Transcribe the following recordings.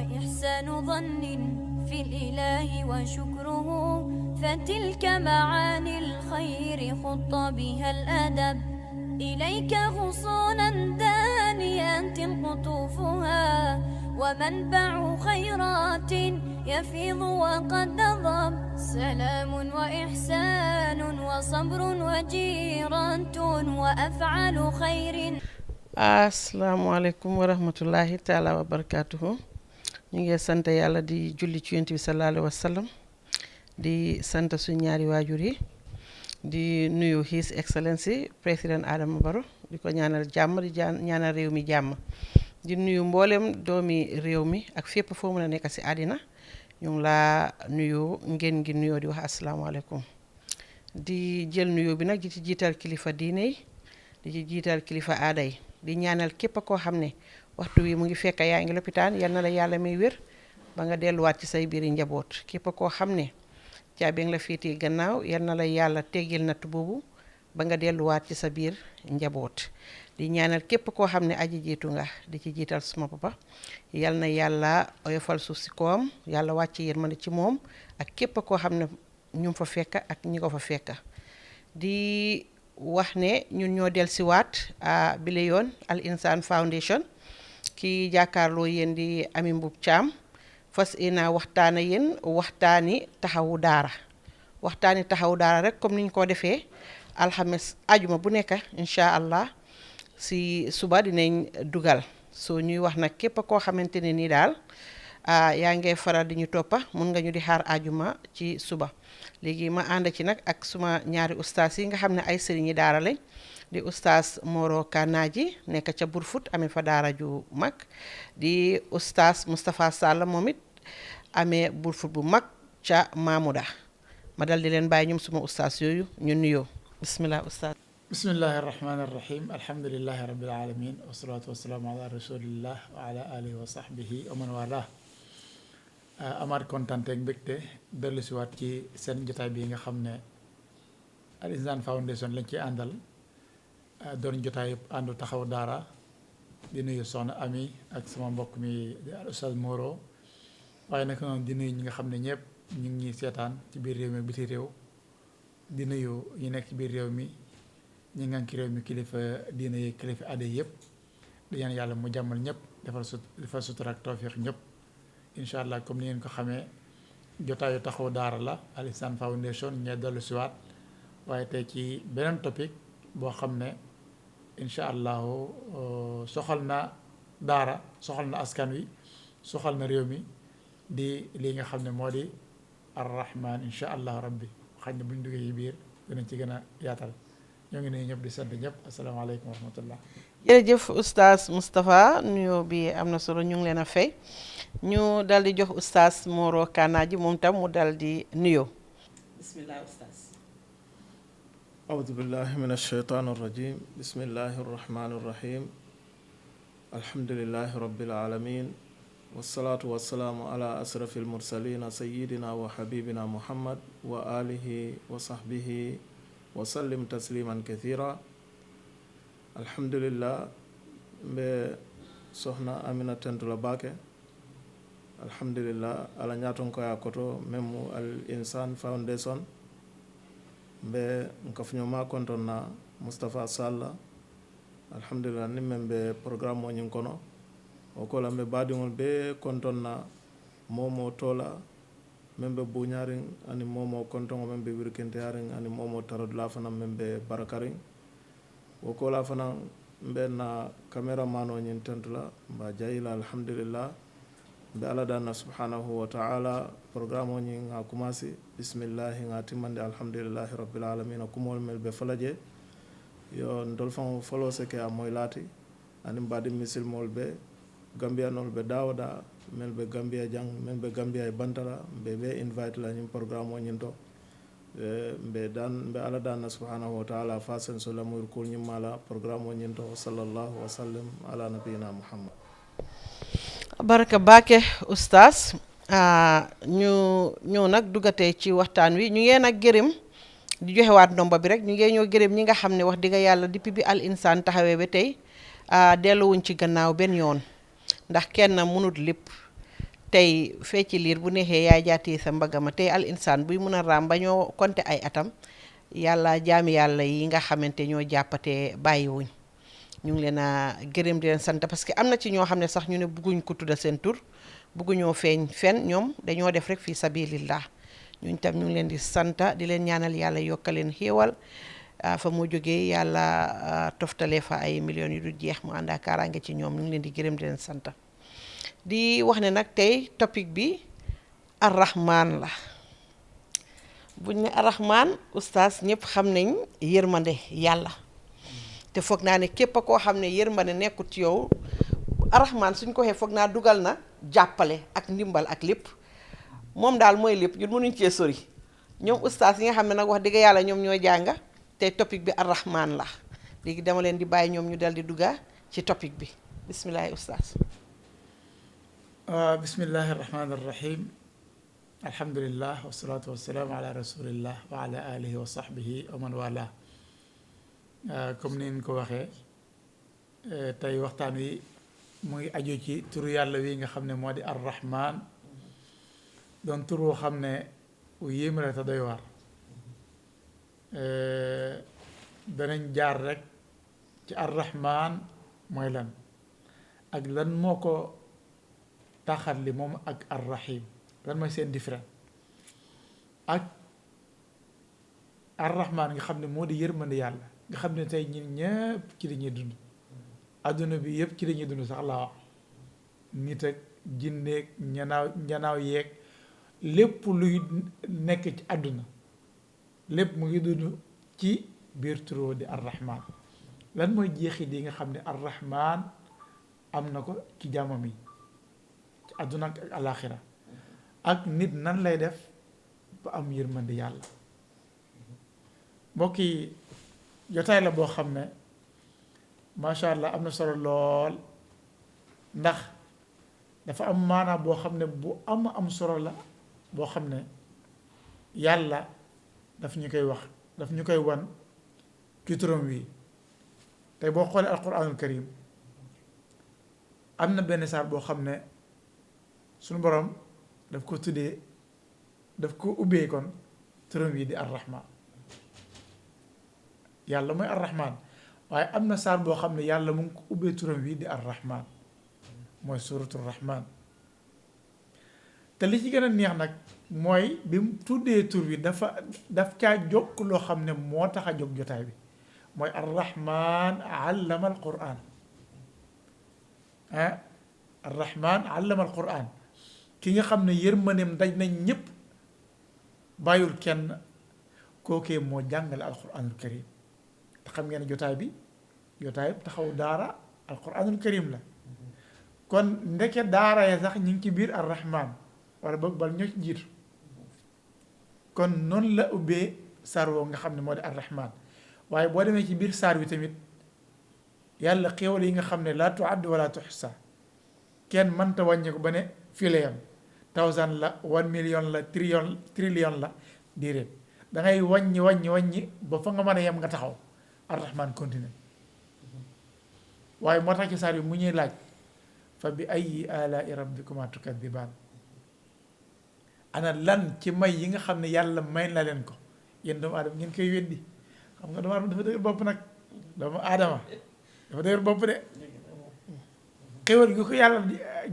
وإحسان ظن في الإله وشكره، فتلك معاني الخير خط بها الأدب. إليك غصونا دانيات قطوفها، ومنبع خيرات يفيض وقد نضب. سلام وإحسان وصبر وجيرة وأفعال خير. asalaamaaleykum wa rahmatullahi taala wa barakatuhu. ñu ngi sant yàlla di julli ci yonent bi sallallahu alayhi wa sallam, di sant suñu ñaari waajur yi, di nuyu His Excellency président Adama Barrow di ko ñaanal jàmm, di ñaanal réew mi jàmm, di nuyu mboolem doomi réew mi ak fépp foo mën a nekk ci àddina. ñu ngi laa nuyu ngeen ngi nuyoo di wax asalaamaaleykum. di jël nuyoo bi nag di ci jiital kilifa diine yi, di ci jiital kilifa aada yi, di ñaanal képp koo xam ne waxtu wi mu ngi fekk yaa ngi lopitaan, yal na la yàlla may wér ba nga delluwaat ci say biiri njaboot. képp koo xam ne caabi nga la féetee gannaaw, yal na la yàlla teggil natt boobu ba nga delluwaat ci sa biir njaboot. di ñaanal képp koo xam ne aji jiitu nga, di ci jiital suma papa, yal na yàlla oyofal suuf si kawam, yàlla wàcc yërmande ci moom ak képp koo xam ne ñu fa fekk ak ñi ko fa fekk. di wax ne ñun ñoo dellusiwaat bile yoon Al Insaan Foundation, ki jàkkaarloo yéen di Ami Mbub Caam, fas yéene waxtaan ak yéen waxtaani taxawu daara. waxtaani taxawu daara rek comme niñ ko defee alxames ajuma bu nekk incha allah si suba dinañ dugal. soo ñuy wax nag képp koo xamante ne nii daal yaa ngay faral di ñu toppa, mun nga ñu di xaar ajuma ci suba. léegi ma ànd ci nag ak suma ñaari ustaas yi nga xam ne ay sëriñi daara lañ, di ustaas Moro Kanaaji nekk ca Burfut amee fa daara ju mag, di ustaas Moustapha Sall moom it amee Burfut bu mag ca Mamuda. ma dal di leen bàyyi ñoom suma ustaas yooyu ñu nuyoo. bismillah ustaas. bismillahi irrahmani irrahim, alhamdulilahi rabbil alamin, wasalaatu wasalaamu ala rasulillah wa ala alihi wa sahbihi wa man wala. amaat kontaan ak mbégte dellu si waat ci seen jotaay bi nga xam ne Al Insaan Foundation lañ ci àndal, doon jotaay yëpp àndu taxaw daara. di nuyu soxna Ami ak sama mbokk mi di al Oustaz Moro, waaye nag noonu di nuyu ñi nga xam ne ñëpp ñu ngi ñuy seetaan ci biir réew mi ak biti réew. di nuyu ñi nekk ci biir réew mi, ñi ngan ci réew mi, kilifa diina yi, kilifa aada yëpp. di ñaan yàlla mu jàmmal ñëpp, defal sutura ak tawfiq ñëpp. incha allah comme ni ngeen ko xamee, jotaayu taxaw daara la Al Insaan Foundation ñee dellu siwaat, waaye tey ci beneen topic boo xam ne incha allahu soxal na daara, soxal na askan wi, soxal na réew mi, di li nga xam ne moo di arrahman incha allah rabbi. xañ na bu ñu duggee ci biir dinañ ci gën a yaatal. ñoo ngi nuyu ñëpp di sant ñëpp, asalaamaaleykum wa rahmatullah. jërëjëf ustaas Moustapha, nuyoo bi am na solo, ñu ngi leen a fay. ñu dal di jox ustaas Moro Kanaaji moom tam mu dal di nuyoo. bismillah ustaas. أعوذ بالله من الشيطان الرجيم بسم الله الرحمن الرحيم الحمد لله رب العالمين والصلاة والسلام على أشرف المرسلين سيدنا وحبيبنا محمد وآله وصحبه وسلم تسليما كثيرا. الحمد لله بصحنا أمينة تنتلا باكي. الحمد لله على نياتون كويا كوتو ميمو الإنسان فاونديشن mbe nkafño ma konton na Moustapha Sall. alhamdulillah ni men be programme o ñin kono o kola mbe baadiŋol be konton na momo tola men be buñariŋ ani momo kontoŋo men be wirkinteyariŋ ani momo tarodula fanaŋ men be barakariŋ. wo kola fanaŋ mbe na caméramano ñin tentula mba jayila alhamdulillah mbe ala danna subhanahu wa ta'ala. programme o ñin nga commencé bismillahi nga timmande alhamdulillahi rabbil alamin kumol mel be falaje yo ndol fan folo seke a moy laati ani mbadi misilmol be gambianol be dawda mel be gambia jang mel be gambia e bantala be invite la ñin programme o ñin to mbe ala danna subhanahu wa ta'ala fasen so lamur kul ñim mala programme o ñin to sallallahu wa sallam ala nabiyina muhammad. baraka baake ustaas. ñu ñëw nag dugatee ci waxtaan wi, ñu ngee nag gërëm di joxewaat ndomba bi rek, ñu ngee ñoo gërëm ñi nga xam ne wax dëgg yàlla depuis bi Al Insaan taxawee ba tey delluwuñ ci gannaaw benn yoon, ndax kenn mënut lépp tey fecci liir bu neexee yaay jaati sa mbagama tey al insaan buy mun a raam ba ñoo konte ay atam yàlla jaami yàlla yi nga xamante ñoo jàppatee bàyyiwuñ ñu ngi leen a gërëm di leen sant parce que am na ci ñoo xam ne sax ñu ne bugguñ ko tudda seen tur bugguñoo feeñ fen ñoom dañoo def rek fii sabilillah ñun tam ñu ngi leen di santa di leen ñaanal yàlla yokka leen xéewal fa mu jógee yàlla toftale fa ay millions yu du jeex mu ànd ak kaaraange ci ñoom ñu ngi leen di gërëm di leen santa di wax ne nag tey topic bi arrahman la buñ ne arrahman oustaz ñëpp xam nañ yërmande yàlla te foog naa ne képp a koo xam ne yërmande nekkut ci yow arrahman suñ ko waxee foog naa dugal na jàppale ak ndimbal ak lépp moom daal mooy lépp ñun mënuñ cee sori ñoom oustaz yi nga xam ne nag wax dëgg yàlla ñoom ñoo jànga te topic bi arrahman la léegi dama leen di bàyyi ñoom ñu dal di dugga ci topic bi bismillahi oustaz bismillahi irrahmani irrahim alhamdulillah wasalaatu wasalaamu ala rasulillah wa ala alihi wa sahbihi wa man wala comme ni ñu ko waxee tey waxtaan wi mu ngi aju ci turu yàlla wi nga xam ne moo di arrahman doon tur woo xam ne wu yéem la te doy waar danañ jaar rek ci arrahman mooy lan ak lan moo ko taxat li moom ak arrahim lan mooy seen différent ak arrahman nga xam ne moo di yërmande yàlla nga xam ne tey ñun ñëpp ci la ñuy dund adduna bi yëpp ci la ñuy dund sax laa wax nit ak jinneeg ñanaaw yeeg lépp luy nekk ci àdduna lépp mu ngi dund ci biir turo di arrahman lan mooy jeexit yi nga xam ne arrahman am na ko ci jàmmam yi ci àdduna ak alaxira ak nit nan lay def ba am yërmande yàlla mbokk yi jotaay la boo xam ne macha allah am na solo lool ndax dafa am maanaa boo xam ne bu am solo la boo xam ne yàlla daf ñu koy wax daf ñu koy wan ci turam wi tey boo xoolee alquranul karim am na benn saar boo xam ne suñu borom daf ko tuddee daf ko ubbee kon turam wi di arrahman yàlla mooy arrahman waaye am na saar boo xam ne yàlla mu ngi ko ubbee turam wi di arrahman mooy suratul rahman te li ci gën a neex nag mooy bi mu tuddee tur wi daf caa jokk loo xam ne moo tax a jóg jotaay bi mooy arrahman allama alquran arrahman allama alquran ki nga xam ne yërmandeem daj nañ ñëpp bàyyul kenn kookee moo jàngale alquranul karim te xam ngeen jotaay bi jotaay taxaw daara alquranul karim la kon ndeke daara ya sax ñu ngi ci biir arrahman wala boog bal ñoo ci jiitu kon noonu la ubbee saar woo nga xam ne moo di arrahman waaye boo demee ci biir saar wi tamit yàlla xéewal yi nga xam ne laa tuadd wala tuxsa kenn mënta wàññi ko ba ne fii la yam 1000 la 1 million la trillion la déedéet da ngay wàññi ba fa nga mën a yem nga taxaw arrahman continue waaye moo tax ci saar wi mu ñuy laaj fa bi ayyi alaa'i rabbikuma tukadibaan ana lan ci may yi nga xam ne yàlla may na leen ko yéen doomu aadama ngeen koy weddi xam nga doomu aadama dafa dëgër bopp nag doomu aadama dafa dëgër bopp de xéwal gi ko yàlla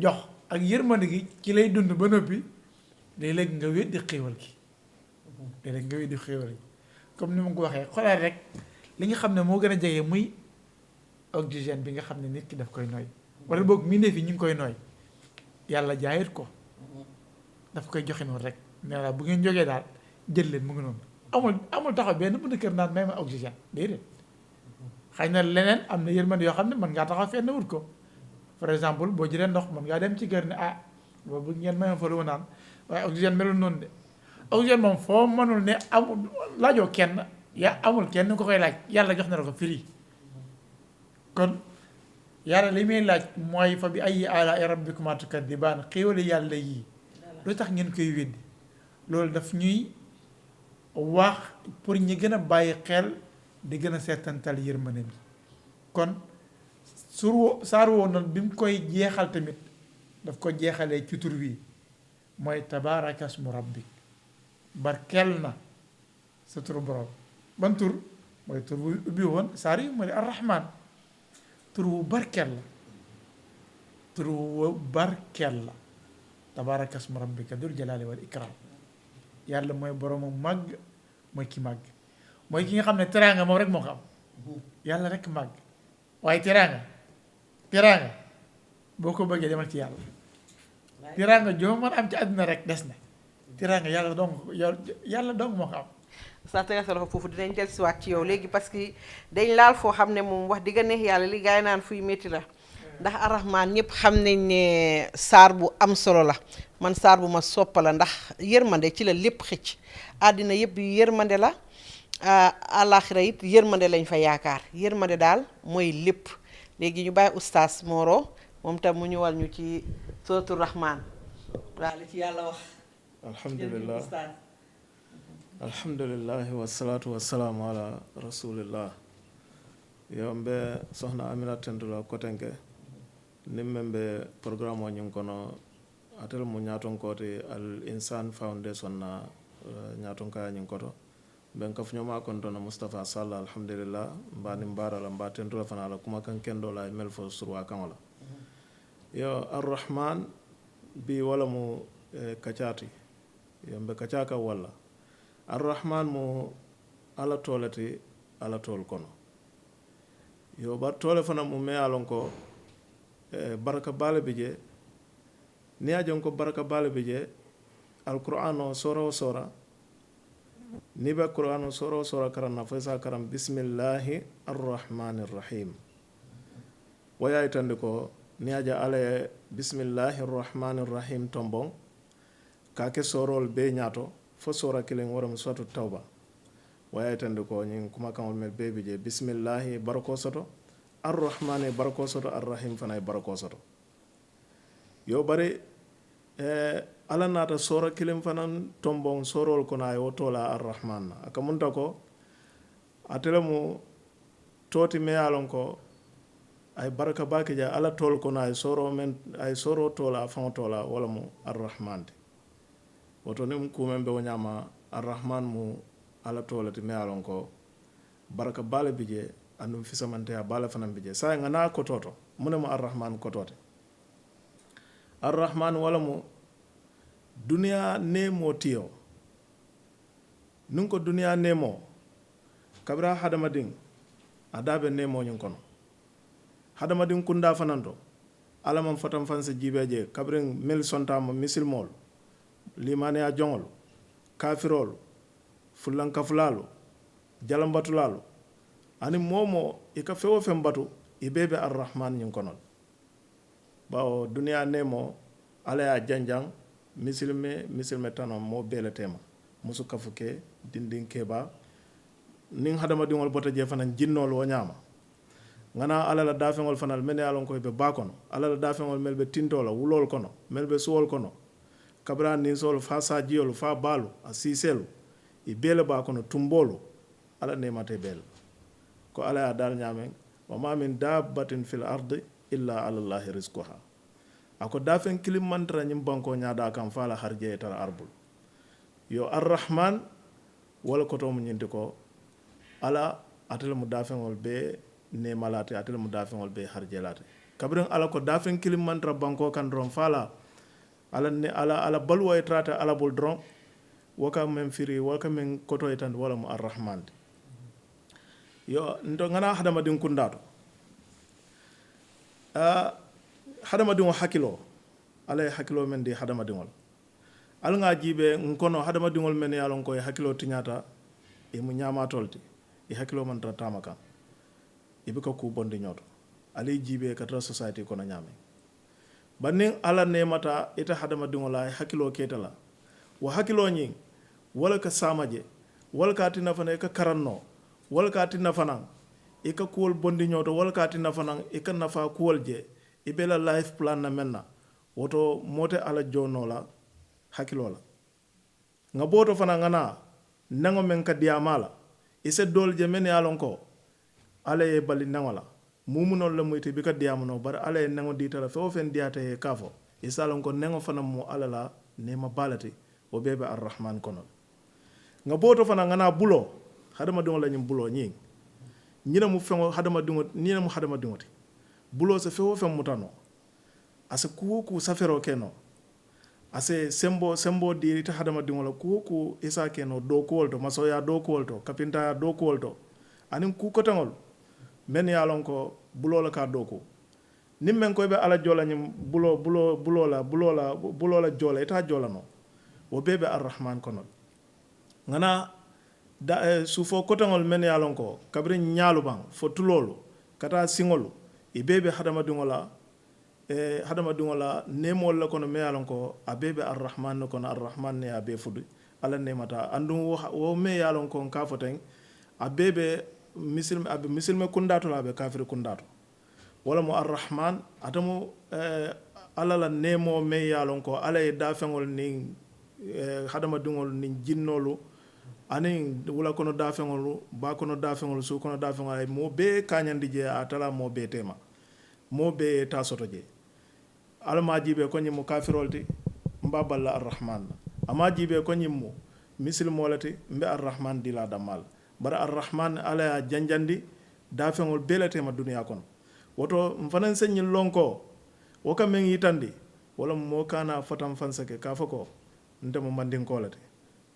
jox ak yërmande gi ci lay dund ba noppi léeg-léeg nga weddi xéwal gi léeg-léeg nga weddi xéwal gi comme ni ma ko waxee xoolal rek li nga xam ne moo gën a jege muy oxygène bi nga xam ne nit ki daf koy nooy wala boog mbindeef yi ñu ngi koy nooy yàlla jaayit ko daf koy joxe noonu rek nee naa bu ngeen jógee daal jël leen mu ngi noonu amul taxaw benn bu kër naan may ma oxygène déedéet xëy na leneen am na yërmande yoo xam ne mën ngaa taxaw fenn wut ko par exemple boo jëlee ndox mën ngaa dem ci kër ne boobu ngeen may ma fa lu naan waaye oxygène melul noonu de oxygène moom foo mënul ne amul laajoo kenn amul kenn ko koy laaj yàlla jox na la ko firi kon yàlla li muy laaj mooy fa bi ayyi aalaa'i rabbikumaa tukazzibaan xéewale yàlla yii lu tax ngeen koy weddi loolu daf ñuy wax pour ñi gën a bàyyi xel di gën a seetantal yërmande bi kon saar woo noonu bi mu koy jeexal tamit daf ko jeexalee ci tur wi mooy tabaraka asmu rabbik barkel na sa turu borom ban tur mooy tur bu ubbi woon saar yi mooy arrahman tur wu barkel la tur wu barkel la tabaraka asmu rabbika dul jalali wal ikram yàlla mooy boroomu màgg mooy ki màgg mooy ki nga xam ne teraanga moom rek moo ko am yàlla rek màgg waaye teraanga boo ko bëggee demal ci yàlla teraanga joo mën am ci àdduna rek des na teraanga yàlla dong moo ko am. saa tega sa loxo foofu dinañ dellusiwaat ci yow léegi parce que dañ laal foo xam ne moom wax digga neex yàlla li gaay naan fuy métti la ndax arrahman ñëpp xam nañ ne saar bu am solo la man saar bu ma soppa la ndax yërmande ci la lépp xëcc àddina yëpp yërmande la àllaaxira it yërmande lañ fa yaakaar yërmande daal mooy lépp léegi ñu bàyyi oustaz Moro moom tam mu ñëwal ñu ci suratu rahman waaw li ci yàlla wax. alhamdulillahi wassalatu wassalamu ala rasulillah yo mbe sohna Amina Tendula kotenke nimmen ɓe programme o ñin kono atel mo ñatonkoti al insan foundation na ñatonkaya ñin koto ɓen kafñoma kon tono Moustapha Sall alhamdulillah mbani mbarala mba tentula fana ala kuma kan kendola e mel fo surwa kaŋola yo arrahman bi wala mo kacati yo mbe kacaka walla arrahman mo ala toleti ala tol kono yo bar tole fana mo me alon ko baraka bale bije ni ajon ko baraka bale bije alquran o sora ni ba quran o sora karanna fa sa karam bismillahi arrahmanir rahim waya itande ko ni aja ale bismillahi arrahmanir rahim tombon kake sorol be nyato fo sora kilen waram soto tawba waya itande ko nyin kuma kan mel bebi je bismillahi barako soto arrahmani barako soto arrahim fana barako soto yo bare ala nata sora kilen fanan tombon sorol kono ay wotola arrahman aka munta ko atele mu toti me alon ko ay baraka baki ja ala tol kono ay soro tola fan tola wala mu arrahman woto nim kumen be wonyama arrahman mu ala tolati me alon ko baraka bale bije andum fisamante ya bala fanan bije sa ngana ko toto munemo arrahman ko tote arrahman wala mu duniya nemo tiyo nun ko duniya nemo kabira hadamadin adabe nemo nyin kono hadamadin kunda fananto alaman fatan fanse jibeje kabrin mil sontama misilmol limane a jongol kafirol fulan kafulalo jalambatulalo ani momo ika fewo fen batu ibebe arrahman nyin kono bawo duniya nemo ala ya janjang misilme tano mo bele tema musu kafuke dindin keba nin hadama dingol bota je fanan jinnol wo nyama ngana ala la dafengol fanal mene alon ko be bakono ala la dafengol melbe tintola wulol kono melbe suwol kono kabra ni sol fa sa jiol fa balu asiselu i bele bakono tumbolo ala nemate bel ko ala ya dal nyamen wa ma min dabbatin fil ardi illa ala allahi rizquha ako dafen kilim mantra nyim banko nyaada kam fala harje tar arbul yo arrahman wala ko to mu nyindi ko ala atel mu dafengol be ne malate atel mu dafengol be harjelate kabren ala ko dafen kilim mantra banko kan ron fala ala ne ala balwa etrata ala bol dron waka men firi waka men koto etan wala mu arrahman yo ndo ngana hadama din kundato hadama dingo hakilo ala hakilo men di hadama dingol al nga jibe nkono hadama dingol men yalon ko hakilo tinyata e mu nyama tolti e hakilo man tratama kan e be ko ku bondi nyoto ali jibe katra society kono nyame banning ala nemata ita hadama dingol ay hakilo ketala wa hakilo nyi wala ka samaje wala ka tina fana ka karanno wala ka tina fana e ka kuol bondi nyoto wala ka tina fana e ka nafa kuol je ibela life plan na menna woto mote ala jonola hakilola nga boto fana ngana nango men ka diamala ise dol je men yalon ko ala e bali nangola mumunol la muyti bi ka diamono bar ala e nango ditala fe o fen diata e kafo isalon ko nango fana mo ala la nema balati wo bebe arrahman kono nga boto fana ngana bulo hadama dingo la nyim bulo nyi nyina mu fengo hadama dingo nyina mu hadama dingo ti bulo se fewo fem mutano ase ku safero keno ase sembo di ta hadama dingo la ku isa keno do ko wolto masoya do ko wolto kapinta do ko wolto anin ku ko tangol men ya lon ko bulo la ka do ko nimmen ko be ala jola nyim bulo la jola ita jola no wo bebe arrahman kono ngana da sufo kotangol men ya lon ko kabri nyaalu bang fo tulolu kata singolu e bebe hadama dingola nemol la kono me ya lon ko abebe arrahman kono arrahman ne abe fudu ala ne mata andu wo me ya lon ko ka foten abebe misilme kundato la be kafir kundato wala mo arrahman atamu ala la nemo me ya lon ko ala e dafengol ni hadama dingol ni jinnolu ani wala kono dafengol ba kono dafengol su kono dafengol mo be kanyandi je atala mo be tema mo be ta soto je alma jibe ko nyimo kafirolti mbaballa arrahman ama jibe ko nyimo misil molati mbe arrahman dila damal bara arrahman ala janjandi dafengol belate ma duniya kono woto mfanan senyi lonko woka men yitandi wala mo kana fatam fansake ka fako ntamo mandin kolate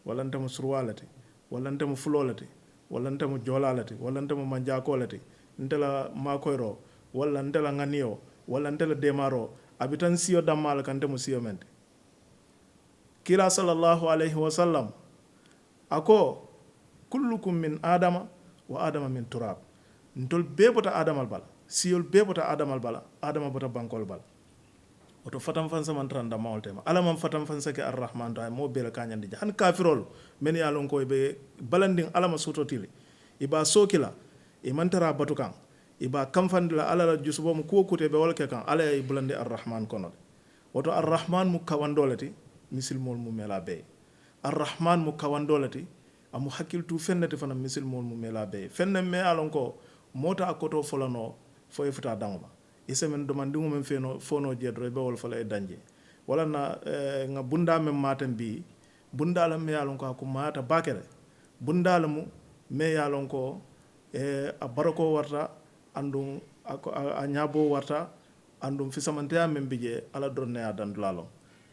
wala ntamo surwalate wala ntamo fulolate wala ntamo jolalate wala ntamo manja kolate ntela makoyro wala ntela nganiyo wala ntela demaro abitan siyo damal kan ntamo siyo mente kila sallallahu alaihi wasallam ako kullukum min adama wa adama min turab ntol bebota adamal bala siyol bebota adamal bala adama bota bankol bala oto fatam fansa man tranda mawltema ala man fatam fansa ke arrahman ta mo bela kanyandi han kafirol men ya lon ko be balanding ala ma sototile iba sokila e mantara batukan iba kamfandila ala la jusubo mo ko kute be wolke kan ala e bulande arrahman kono oto arrahman mu kawandolati misilmol mu mela be arrahman mu kawandolati amu hakiltu fennete fana misilmol mu mela be fenne me alon ko mota akoto folano fo e futa dangoma isamen domandingo men feno fono jedro be wol fala e danje wala na nga bunda men matam bi bundala me yalon ko ko mata bakere bundala mu me yalon ko a barako warta andum a nyabo warta andum fi samantea men bije ala donne adan lalo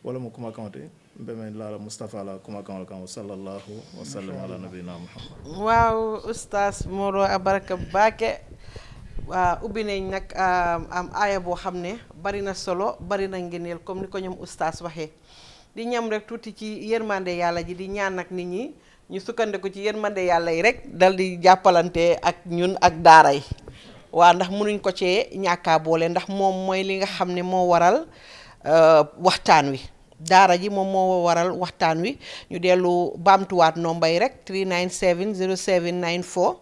wala mo kuma kamate be men lala mustafa la kuma kan sallallahu wa sallam ala nabina muhammad waaw oustaz Moro abaraka bake ubbi nañ nag am aaya boo xam ne bari na solo bari na ngeneel comme ni ko ñoom oustaz waxee di ñam rek tuuti ci yërmande yàlla ji di ñaan nag nit ñi ñu sukkandiku ci yërmande yàlla yi rek dal di jàppalante ak ñun ak daara yi waa ndax mënuñ ko cee ñàkkaa boole ndax moom mooy li nga xam ne moo waral waxtaan wi daara ji moom moo waral waxtaan wi ñu dellu baamtuwaat nombay rek 397 0794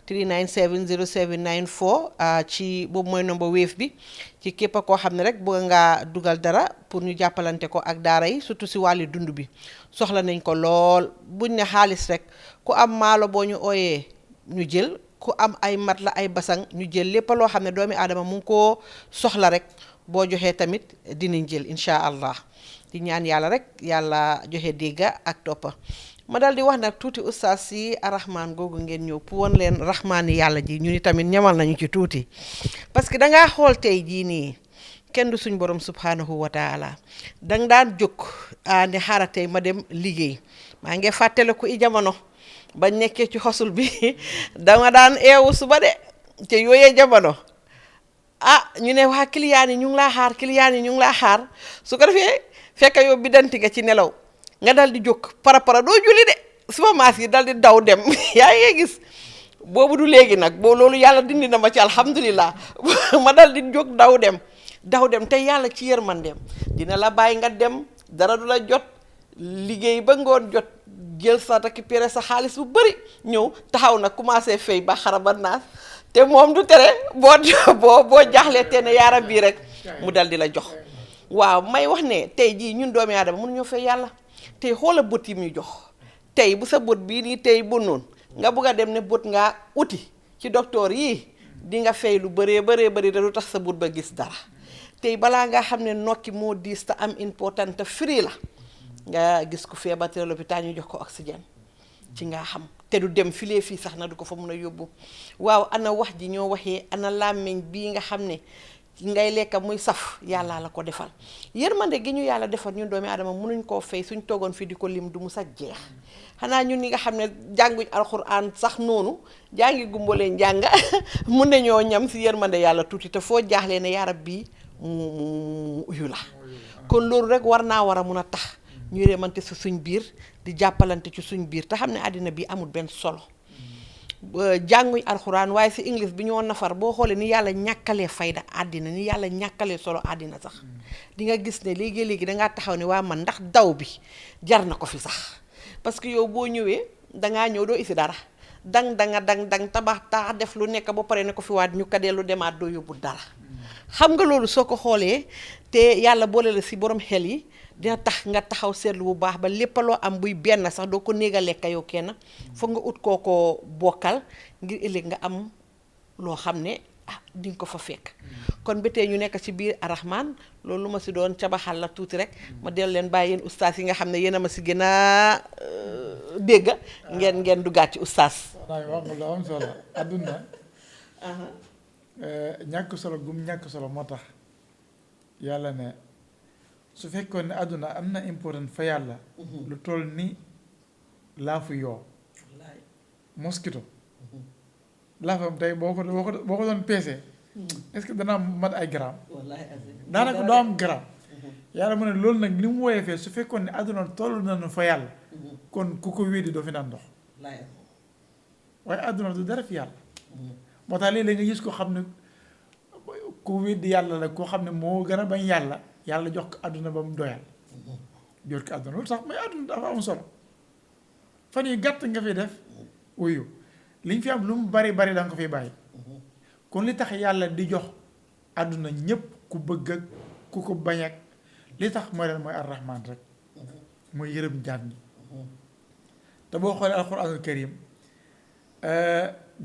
397 0794 ci boobu mooy number wave bi ci képp koo xam ne rek bëgg ngaa dugal dara pour ñu jàppalante ko ak daara yi surtout si wàllu dund bi soxla nañ ko lool buñ ne xaalis rek ku am maalo boo ñu ooyee ñu jël ku am ay mat la ay basang ñu jël lépp loo xam ne doomi aadama mu ngi koo soxla rek boo joxee tamit dinañ jël incha allah di ñaan yàlla rek yàlla joxe dégga ak toppa ma dal di wax nag tuuti oustaz si arrahman googu ngeen ñëw pour woon leen rahmaani yàlla ji ñu ni tamit ñamal nañu ci tuuti parce que dangaa xool tey jii nii kenn du suñ borom subhanahu wa taala dang daan jóg ne xaaral tey ma dem liggéey maa ngi fàttale ko i jamono bañ nekkee ci xosul bi dama daan eewu suba de te yooyee jamono ñu ne waa client yi ñu ngi laa xaar client yi ñu ngi laa xaar su ko defee fekk yow bi danti nga ci nelaw nga dal di jóg para doo julli de suma maas yi dal di daw dem yaa ngi gis boobu du léegi nag boo loolu yàlla dindi na ma ci alhamdulilah ma dal di jóg daw dem te yàlla ci yërmandeem dina la bàyyi nga dem dara du la jot liggéey ba ngoon jot jël sa récupérer sa xaalis bu bari ñëw taxaw na commencé fay ba xaraba naas te moom du tere boo jaaxlee te ne yaara bii rek mu dal di la jox waaw may wax ne tey jii ñun doomi aadama mënuñoo fay yàlla tey xoola bët yi muy jox tey bu sa bët bii nii tey bu noonu nga bëgg a dem ne bët ngaa uti ci docteur yii di nga fay lu bëree da lu tax sa bët ba gis dara tey balaa nga xam ne nokki moo diis te am important te free la nga gis ku feebar te lopitaan ñu jox ko oxygène ci nga xam te du dem fii sax na du ko fa mun a yóbbu waaw ana wax ji ñoo waxee ana làmmiñ bii nga xam ne ngay lekka muy saf yàlla la ko defal yërmande gi ñu yàlla defal ñun doomi aadama mënuñ koo fay suñ toogoon fii di ko lim du mu sa jeex xanaa ñun ñi nga xam ne jànguñ alxuraan sax noonu jàngi gumbaleen jàng mun nañoo ñam si yërmande yàlla tuuti te foo jaaxlee ne yaa rabbi mu uyu la kon loolu rek war naa war a mun a tax ñuy remante si suñ biir di jàppalante ci suñ biir te xam ne àddina bi amul benn solo jànguñ alxuraan waaye si english bi ñoo nafar boo xoolee ni yàlla ñàkkalee fayda àddina ni yàlla ñàkkalee solo àddina sax di nga gis ne léegi-léegi dangaa taxaw ne waa man ndax daw bi jar na ko fi sax parce que yow boo ñëwee dangaa ñëw doo isi dara dang tabax taax def lu nekk ba pare ne ko fi waat ñu kadee lu demaat doo yóbbu dara xam nga loolu soo ko xoolee te yàlla boole la si borom xel yi dina tax nga taxaw seetlu bu baax ba lépp loo am buy benn sax doo ko néeg a lekk yow kenn foog nga ut koo ko bokkal ngir ëllëg nga am loo xam ne di nga ko fa fekk kon ba tey ñu nekk ci biir arrahman loolu lu ma si doon cabaxal la tuuti rek ma dellu leen bàyyi yéen ustaas yi nga xam ne yéen a ma si gën a dégg ngeen duggaat ci ustaas. waaw wax nga lu am solo adduna ñàkk solo gum ñàkk solo moo tax yàlla ne su fekkoon ne àdduna am na important fa yàlla lu toll ni laafu yoo mosquito laafam tey boo ko doon peese est-ce que dana mat ay gramme daanaka doo am gramme yàlla mu ne loolu nag li mu woyee fee su fekkoon ne àdduna toll nañu fa yàlla kon ku ko wéedi doo fi naan ndox waaye àdduna du dara fi yàlla moo tax léeg-léeg nga gis ko xam ne ku wéddi yàlla la koo xam ne moo gën a bañ yàlla jox ko àdduna ba mu doyal jot ko àdduna loolu sax mooy àdduna dafa am solo fan yu gàtt nga fi def wuyu liñ fi am lu mu bari bari da nga ko fiy bàyyi kon li tax yàlla di jox àdduna ñépp ku bëgg ak ku ko bañ ak li tax mooy leen mooy arrahman rek mooy yërëm jaam ñi te boo xoolee alquranul karim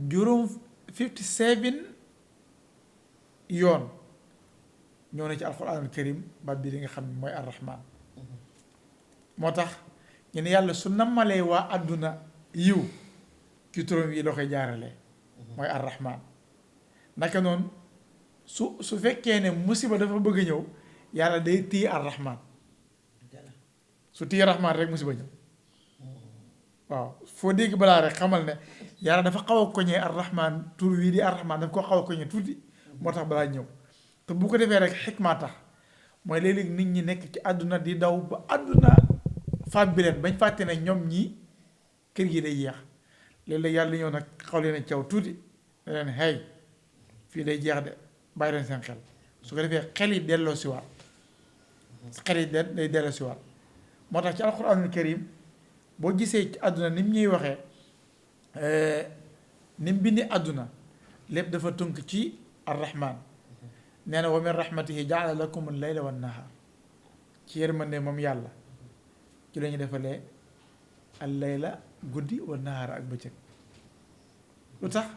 juróom 57 yoon ñoo ne ci alquranul karim baat bi di nga xam ne mooy arrahman moo tax ñu ne yàlla su nammalee waa àdduna yiw ci turam yi la koy jaaralee mooy arrahman naka noonu su fekkee ne musiba dafa bëgg a ñëw yàlla day téye arrahman su téye rahman rek musiba ñëw waaw foo dégg balaa rek xamal ne yàlla dafa xaw a koñee arrahman tur wii di arrahman dafa ko xaw a koñee tuuti moo tax balaa ñëw te bu ko defee rek xikma tax mooy léeg-léeg nit ñi nekk ci àdduna di daw ba àdduna faat bi leen bañ fàtte ne ñoom ñii kër gi day jeex léeg-léeg yàlla ñëw nag xaw leen caw tuuti ne leen hey fii day jeex de bàyyi leen seen xel su ko defee xel yi delloo si waat xel yi day delloo si waat moo tax ci alquranul karim boo gisee ci àdduna ni mu ñuy waxee ni mu bindi àdduna lépp dafa tënk ci arrahman nee na wa min rahmatihi jaala lakum al-layla wan nahar ci yërmande moom yàlla ci la ñu defalee al-layla guddi wan nahar ak bëccëg lu tax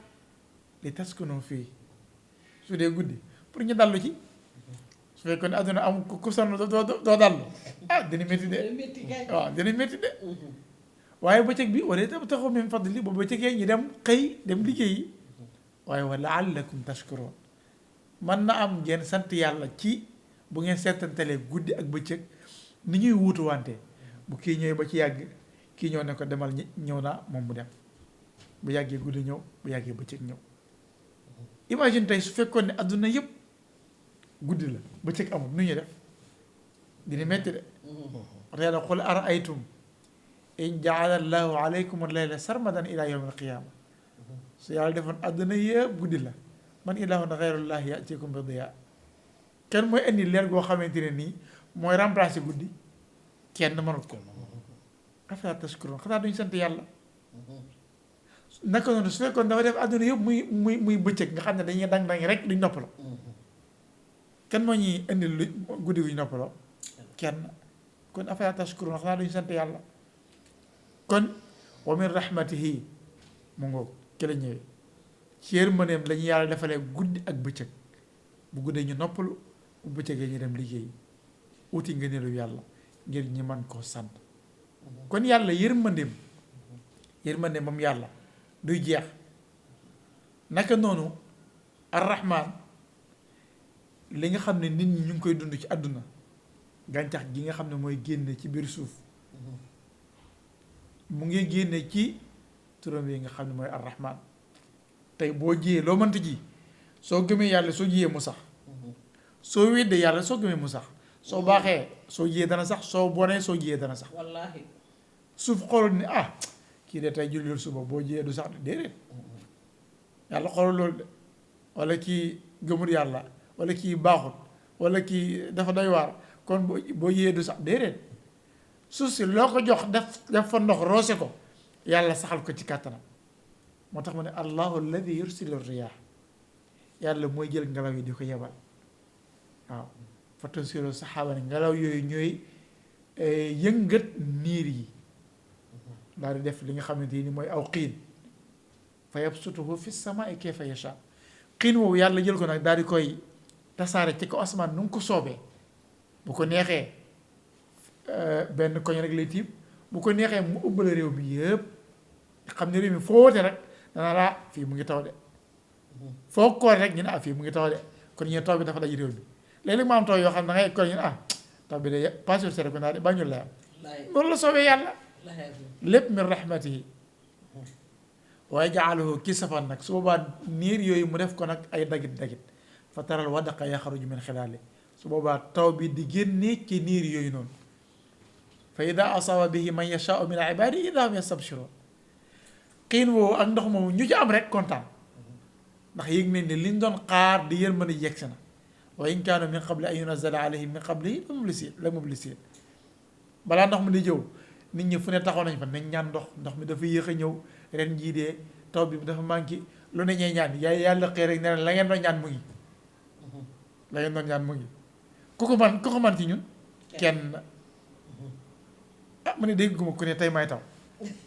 li taskunu fii su dee guddi pour ñu dallu ci su fekkoon ne àdduna am ku sonn doo dallu dina métti de waaw dina métti de waaye bëccëg bi wala tabtaxu min fadli ba bëccëgee ñu dem xëy dem liggéeyi waaye wa laallakum tashkuroon mën na am ngeen sant yàlla ci bu ngeen seetantalee guddi ak bëccëg ni ñuy wuutu wante bu kii ñëwee ba ci yàgg kii ñëw ne ko demal ñëw naa moom mu dem bu yàggee guddi ñëw bu yàggee bëccëg ñëw imagine tey su fekkoon ne adduna yëpp guddi la bëccëg amul nu ñuy def dina metti de wax yàlla qul araaytum in jaala allahu alaykum al-layla sarmadan ila yawm al-qiyama su yàlla defoon adduna yëpp guddi la man ilahun xayrullahi yatikum bi diya kenn mooy indi leer goo xamante ne nii mooy remplacer guddi kenn mënut ko afala tashkurun xanaa duñ sant yàlla naka noonu su fekkoon dafa def adduna yëpp muy bëccëg nga xam ne dañuy dang rek duñ noppaloo kenn moo ñuy indi lu guddi guñ noppaloo kenn kon afala tashkurun xanaa duñ sant yàlla kon wa min rahmatihi mu ngoog ki la ñëwee ci yërmandeem lañu yàlla defalee guddi ak bëccëg bu guddee ñu noppalu bu bëccëgee ñu dem liggéey uti ngëneelu yàlla ngir ñi man koo sant kon yàlla yërmandeem moom yàlla duy jeex naka noonu arrahman li nga xam ne nit ñi ñu ngi koy dund ci àdduna gàncax gi nga xam ne mooy génne ci biir suuf mu ngi génne ci turam yi nga xam ne mooy arrahman tey boo jiyee loo mënta ji soo gëmee yàlla soo jiyee mu sax soo weddee yàlla soo gëmee mu sax soo baaxee soo jiyee dana sax soo bonee soo jiyee dana sax wallaahi suuf xoolul ni kii de tey jullil suba boo jiyee du sax de déedéet yàlla xoolul loolu de wala kii gëmul yàlla wala kii baaxut wala kii dafa doy waar kon boo jiyee du sax déedéet suuf si loo ko jox def fa ndox roose ko yàlla saxal ko ci kàttanam moo tax mu ne allahu alladi yursilu riyah yàlla mooy jël ngelaw yi di ko yebal waaw fa tunsilu saxaaba ne ngelaw yooyu ñooy yëngat niir yi daal di def li nga xamante ni mooy aw xiin fa yabsutuhu fi samaa'i kayfa yasha xiin woowu yàlla jël ko nag daal di koy tasaare ci ko asmaan nu mu ko soobee bu ko neexee benn koñ rek lay tiim bu ko neexee mu ubbale réew mi yëpp xam ne réew mi foo woote rek danaa laa fii mu ngi taw de foo koor rek ñu ne fii mu ngi taw de kon ñu taw bi dafa daj réew mi léeg-léeg ma am taw yoo xam ne da ngay koor ñu ne taw bi de pas sur Serekunda de Banjul la am loolu la soobee yàlla lépp min rahmatihi waaye jaalahu kisafan nag su boobaa niir yooyu mu def ko nag ay dagit fa taral wadaqa yaxaruju min xilaali su boobaa taw bi di génnee ci niir yooyu noonu fa ida asaba bihi man yashaau min ibadihi ida hum yastabshiroon xiin woowu ak ndox moomu ñu ci am rek kontaan ndax yëg nañ ne liñ doon xaar di yërmande yegsi na wa in kaanu min qabli an yunazala alayhim min qablihi la mublisin balaa ndox mi di jëw nit ñi fu ne taxaw nañ fa nañ ñaan ndox mi dafa yéex a ñëw ren jii dee taw bi dafa manqué lu ne ñee ñaan yàlla xëy rek ne la ngeen doon ñaan mu ngi la ngeen doon ñaan mu ngi ku ko man ci ñun kenn mu ne dégg guma ku ne tey may taw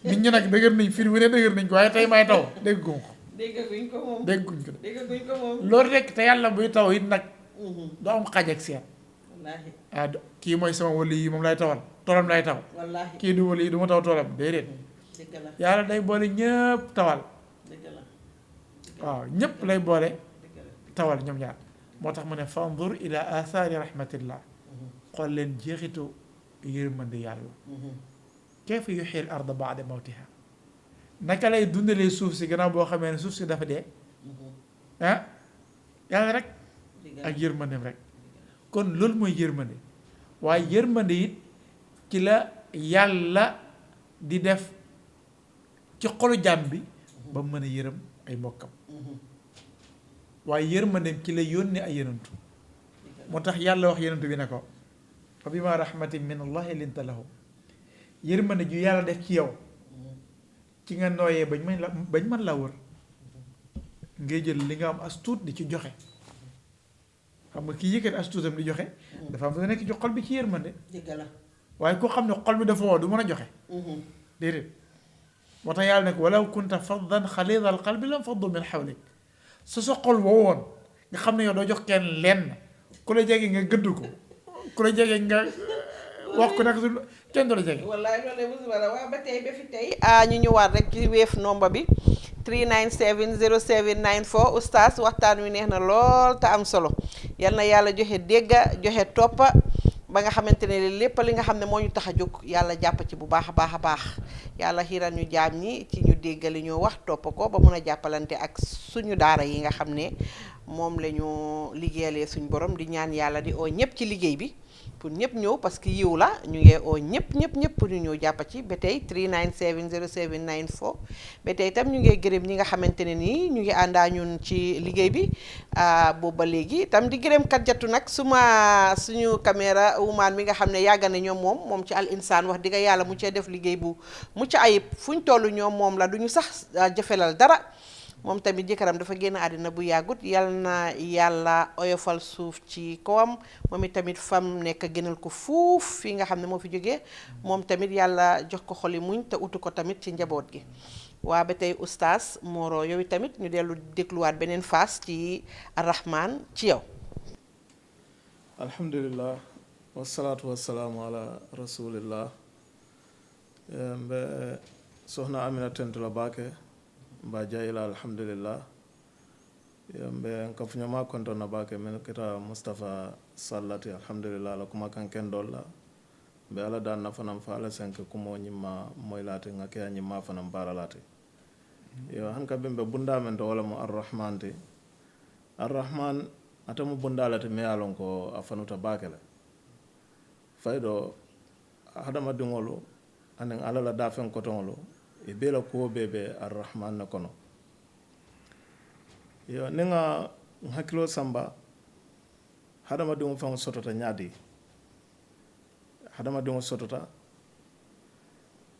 nit ñi nag dëgër nañ fir wu ne dëgër nañ ko waaye tey may taw dégg guma ko déggaguñ ko moom loolu rek te yàlla buy taw it nag du am xaaj ak seen wallaahi kii mooy sama wali yi moom lay tawal toolam lay taw wallaahi kii du wali yi du ma taw toolam déedéet dëgg la yàlla day boole ñëpp tawal dëgg la waaw ñëpp lay boole tawal ñoom ñaar moo tax mu ne fandur ila athari rahmatillah xool leen jeexitu yërmande yàlla kayfa yuhyi al arda ba'da mawtiha naka lay dundalee suuf si gannaaw boo xamee ne suuf si dafa dee yàlla rek ak yërmandeem rek kon loolu mooy yërmande waaye yërmande it ci la yàlla di def ci xolu jaam bi ba mu mën a yërëm ay mbokkam waaye yërmandeem ci la yónni ay yenantu moo tax yàlla wax yenantu bi ne ko fa bima rahmatin min allahi linta lahum yërmande ju yàlla def ci yow ci nga nooyee bañ mën la wër ngay jël li nga am as tuut di ci joxe xam nga kii yëkkati as tuutam di joxe dafa am lu nekk ci xol bi ci yërmande waaye koo xam ne xol bi dafa woo du mën a joxe déedéet moo tax yàlla ne ko walaw kunta faddan xalida al qalbi lam faddu min xawlik sa xol woo woon nga xam ne yow doo jox kenn lenn ku la jege nga gëdd ko ku la jege nga wax ko nag kenn du la jege wallaay loolu musiba la waaw ba tey ba fi tey ñu ñëwaat rek ci Wave number bi 397 0794 oustaz waxtaan wi neex na lool te am solo yal na yàlla joxe dégga joxe toppa ba nga xamante ne lépp li nga xam ne moo ñu tax a jóg yàlla jàpp ci bu baax a baax yàlla xiiral ñu jaam ñi ci ñu dégg li ñu wax topp ko ba mun a jàppalante ak suñu daara yi nga xam ne moom la ñu liggéeyalee suñu borom di ñaan yàlla di oo ñëpp ci liggéey bi pour ñëpp ñëw parce que yiw la ñu ngi oo ñëpp pour ñu ñëw jàppa ci ba tey 397 0794 ba tey itam ñu ngi gërëm ñi nga xamante ne nii ñu ngi àndaa ñun ci liggéey bi boobu ba léegi itam di gërëm kat jatu nag suñu caméra wumaan mi nga xam ne yàgg na ñoom moom ci Al Insaan wax dëgg yàlla mu cee def liggéey bu mucc ayib fu ñu toll ñoom moom la du ñu sax jëfelal dara moom tamit jëkkëram dafa génn àddina bu yàggut yal na yàlla oyofal suuf ci kawam moom tamit fam nekk gënal ko fuuf fii nga xam ne moo fi jógee moom tamit yàlla jox ko xoli muñ te utu ko tamit ci njaboot gi waa ba tey oustaz Moro yow tamit ñu dellu dégluwaat beneen phase ci Arrahman ci yow alhamdulillah wassalatu wassalamu ala rasulillah mbe sohna Amina tentula bake mba jayila alhamdulillah mbe kafuñama kontonna bake men kita Mustafa sallati alhamdulillah la kuma kan ken dolla mbe ala dan nafanam fa ala senke kumo ñimma moylati ngake ñimma fanam baralati yo hanka bembe bunda men to wala mo arrahman te arrahman atamu bundalati me alon ko afanuta bakele faydo hadama dingolo anen alala dafen kotongolo e bela ko bebe arrahman na kono yo ninga hakilo samba hadama dingo fam sotota nyaadi hadama dingo sotota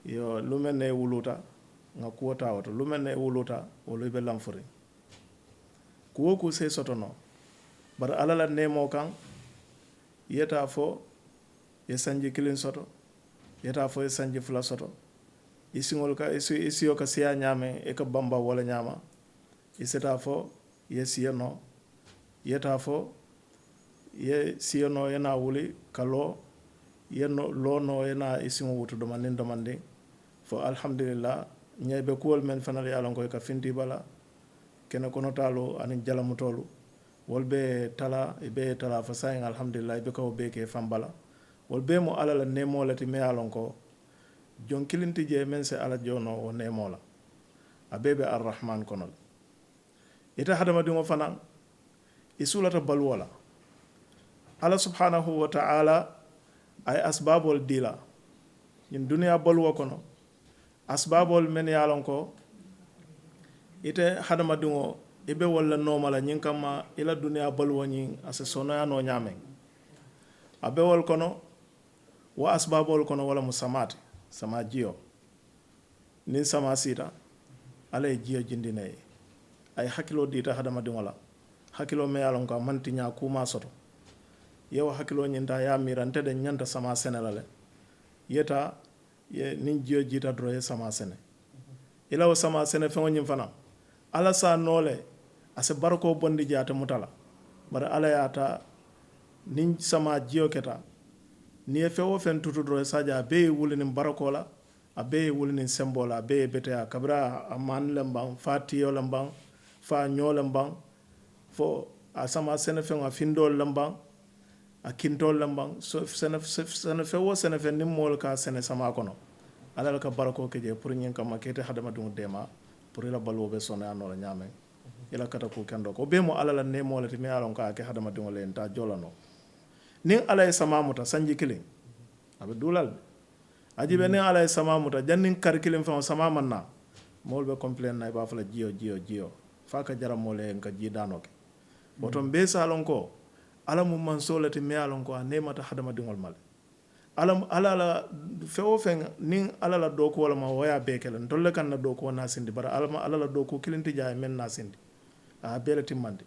yo lumene wuluta nga kuota wato lumene wuluta wolo be lamfuri kuwo ku sey sotono bar alala nemo kan yeta fo ye sanji kilin soto yeta fo ye sanji fula soto isingol ka isiyo ka siya nyame e ka bamba wala nyama iseta fo ye siyano yeta fo ye siyano yana wuli kalo yeno lono yana isingo wutu domandin fo alhamdulillah nyebe kuwol men fanal yalon ko ka finti bala kene kono talo anin jalamutolu wolbe tala be tala fa sayin alhamdulillah be ko be ke fambala wolbe mo alala nemo lati me yalon ko jon kilinti je men se ala jono o nemo la abebe arrahman kono ita hadama dingo fanan isulata balwala ala subhanahu wa ta'ala ay asbabol dila in dunya balwa kono asbabol men yalon ko ite hadama dingo ibe wala nomala nyin kama ila dunya balwa nyin ase sono ya no nyame abe wol kono wa asbabol kono wala musamati sama jiyo nin sama sita ala jiyo jindine ay hakilo dita hadama dingola hakilo me yalon ko manti nya kuma soto yewa hakilo nyinta ya mirante de nyanta sama senelale yeta ye nin jiyo jita droye sama sene ila o sama sene fe wonyim fana ala sa nole ase barko bondi jata mutala bara ala yata nin sama jiyo keta ni fe o fen tutu droye saja be wulinin barakola abe wulinin sembola be betea kabra aman lembang fatiyo lembang fa nyolembang fo asama sene fe nga findol lembang akintol lembang so sene fe wo sene fe nimmol ka sene sama kono ala ka barako ke je pour nyin kam makete hadama dum dema pour la balwo be sone anora nyame ila kata ko kendo ko be mo ala la nemo lati me alon ka ke hadama dum len ta jolano nin ala sama muta sanji kilin abe dulal ajibe nin ala sama muta jannin kar kilin fa sama manna mol be complain na ba fala jiyo faka jara mole en ka jidanoke botom be salon ko ala mu man solati me alon ko nemata hadama dingol mal alam ala fewo fen nin ala la doko wala ma waya bekelen tolle kan na doko na sindi bara ala la doko kilinti jaay men na sindi a bele timmande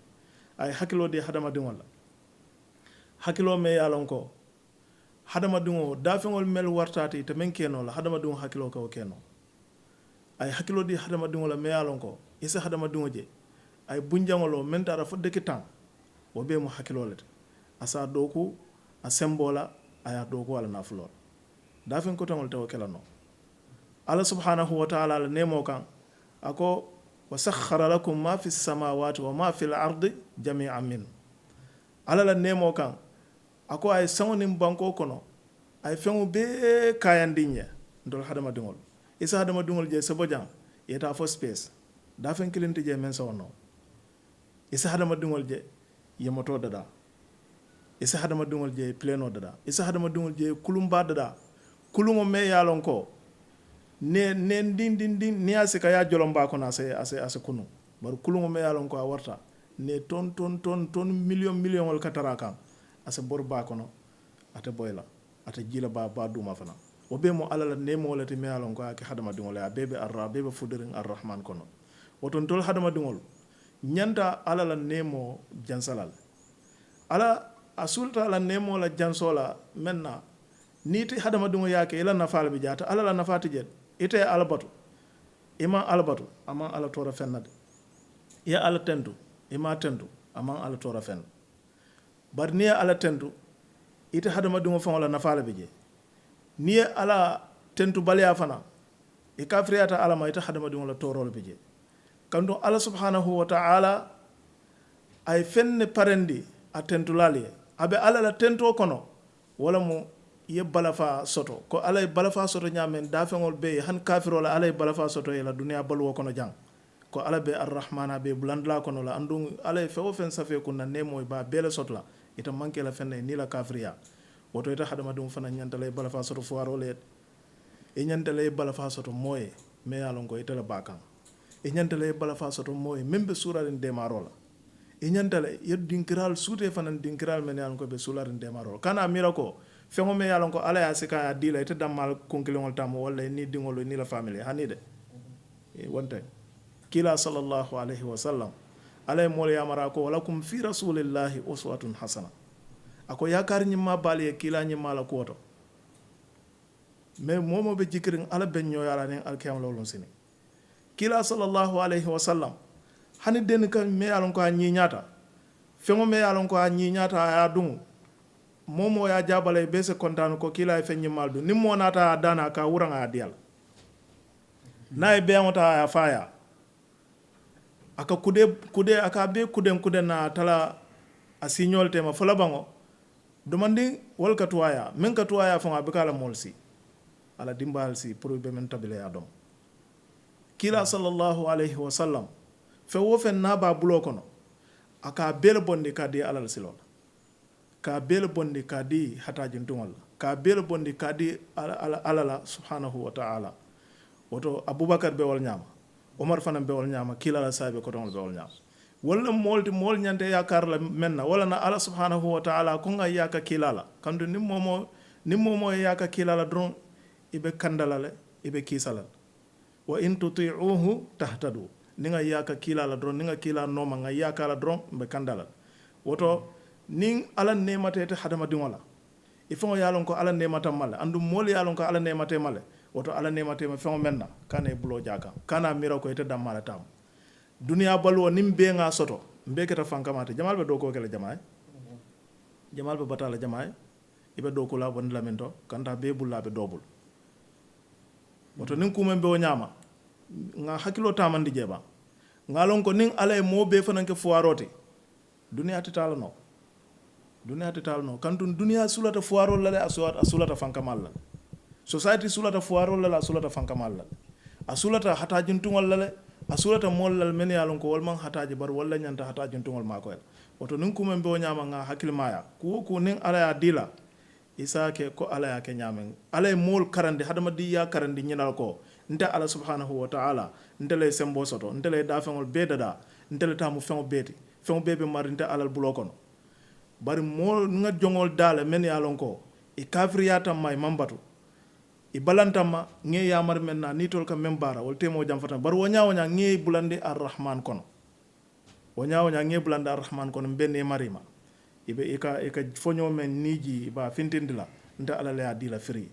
ay hakilo de hadama dingol hakilo me yalon ko hadama dingo dafengol mel wartati te men keno la hadama dingo hakilo ko keno ay hakilo di hadama dingo la me yalon ko isa hadama dingo je ay bunjangolo men tara fodde kitan wo be mo hakilo lete asa doku a sembola aya doku wala nafulol dafen ko tangol taw kelano ala subhanahu wa ta'ala la nemo kan ako wa sakhkhara lakum ma fi samawati wa ma fil ardi jami'an min ala la nemo kan ako ay sawnin banko kono ay fengu be kayandinye ndol hadama dingol isa hadama dingol je sabojan yeta fo space dafen kilinti je men sawno isa hadama dingol je yemoto dada isa hadama dingol je pleno dada isa hadama dingol je kulumba dada kulumo me yalon ko ne din ni asika ya jolomba ko na ase kunu bar kulumo me yalon ko a warta ne ton million wal katara kan ase borba kono ate boyla ate jila ba duma fana o be mo alala nemo wala te me yalon ko ak hadama dingol ya bebe bebe fudirin arrahman kono woton tol hadama dingol nyanta alala nemo jansalal ala asulta ala nemo la jansola menna niti hadama dungo yake ila nafal bi jata ala la nafati jet ite albatu ima albatu ama ala tora fennade ya ala tendu ima tendu ama ala tora fen barniya ala tendu ite hadamadiŋo faŋo la nafaa le be je niŋ ye ala tentu baliya fana i kafiriyata ala ma ite hadamadiŋo la tooroo le be je kanto ala subhanahu wa ta'ala ay feŋ ne parendi a tentulaalu ye a be ala la tentoo kono wala mu ye balafa soto ko ala ye balafa soto ñaameŋ daafeŋolu be ye hani kafiroo la ala ye balafa soto ye la duniyaa baluwo kono jaŋ ko ala be arrahmana be bulandula kono la anduŋ ala ye feŋ wo feŋ safee kunna neemoo ba bee le soto la ita manke la feŋ ne niŋ la kafiriya woto ita hadamadiŋo fanaŋ ñanta la ye balafa soto fuwaroo le ye i ñanta la ye balafa soto moo ye me ye a loŋ ko ite la baa kaŋ i ñanta la ye balafa soto moo ye meŋ be suurariŋ deemaaroo la i ñanta la ye dinkiraalu suutee fanaŋ dinkiraalu meŋ ye a loŋ ko be suulariŋ deemaaroo la kana mira ko feŋo meŋ ye a loŋ ko alla ye a sika ye a dii la ite dammaa kunkiliŋolu taamu walla niŋ diŋolu niŋ la famili hani de wonteŋ kiila sallallahu alayhi wa sallam alla ye moolu yamara ko walakum fi rasulillahi uswatun hasana a ko yaakaari ñimmaa baalu ye kiila ñimmaa la kuwo to mais moo moo be jikiriŋ alla be ñooyaa la niŋ alkiyama la woluŋ sini kiila sallallahu alayhi wa sallam hani denni ka me ye a loŋ ko a ñiiñaata feŋo me ye a loŋ ko a ñiiñaata a ye a duŋ moo moo ye a jaabala ye bee se kontaanu ko kiila ye feŋ ñimmaalu duŋ niŋ moo naata a daana a ka wuraŋ a ye diya la niŋ a ye beeyaŋo taa a ye a faaya a ka kude a ka bee kudeŋ na a tala a siiñoolu tema fo labaŋo domandiŋ wolu ka tuwaaya meŋ ka tuwaaya faŋo a be ka a la moolu si a la dimbaalu si pour be meŋ tabile ye a domo kiila sallallahu alayhi wa sallam feŋ wo feŋ naa be a buloo kono a ka a bee le bondi ka di alla la siloo la ka a bee le bondi ka di hataajintuŋol la ka a bee le bondi ka di alla la subhanahu wa ta'ala woto abubakar be wolu ñaama omar fanaŋ be wolu ñaama kiila la saabe kotoŋol be wolu ñaama walla moolu ñanta yaakaar la meŋ na walla na alla subhanahu wa ta'ala ko ŋa yaaka kiila la kantu niŋ moomoo ye yaaka kiila la doroŋ i be kanda la le i be kiisa la wa in tuti'uhu tahtadu niŋ ŋa yaaka kiila la doroŋ niŋ ŋa kiila nooma ŋa yaaka la doroŋ mbe kanda la woto niŋ alla neemata ite hadamadiŋo la i faŋo ye a loŋ ko alla neemata ma le anduŋ moolu ye a loŋ ko alla neemate ma le woto alla neemate ma feŋo meŋ na kana i buloo jaa kaŋ kana mira ko ite dammaa le taamu duniyaa baluwo niŋ bee ŋa soto mbee keta fankamaate jamaalu be dookoo ke la jamaa ye jamaalu be bataa la jamaa ye i be dookuu la bondi la miŋ to kanta bee bulu la a be doo bulu woto niŋ kuumeŋ be wo ñaama ŋa hakkiloo taamandi jee ba ŋa loŋ ko niŋ alla ye moo bee fanaŋ ke fuwaaroo ti duniyaa ti taa la noo duniyaa ti taa la noo kantuŋ duniyaa sulata fuwaaroo la le a sulata fankamaalu la society sulata fuwaaroo la le a sulata fankamaalu la a sulata hataajintuŋol la le a sulata moolu la mennu ye a loŋ ko wolu maŋ hataaji bari wolu le ñanta hataajintuŋol maakoyi la woto niŋ kuumeŋ be wo ñaama ŋa hakkilimaaya kuwo ku niŋ alla ye a dii la i se a ke ko alla ye a ke ñaameŋ alla ye moolu karandi hadamadiŋ karandi ñinal ko nte alla subhanahu wa ta'ala nte le ye semboo soto nte le ye daafeŋolu bee dadaa nte le taamu feŋo bee ti feŋo bee be mari nte alla buloo kono bari moolu ŋa joŋolu daa le mennu ye a loŋ ko i kafiriyaata ma i maŋ batu i balantanma ŋe yamari meŋ na niŋ tolu ka meŋ baara wolu teemoo janfata bari wo ñaa wo ñaa ŋe ye bulandi arrahman kono wo ñaa wo ñaa ŋe ye bulandi arrahman kono mbe ne marima i ka foñoo meŋ niiji i ba fintindi la nte alla le ye a dii la firi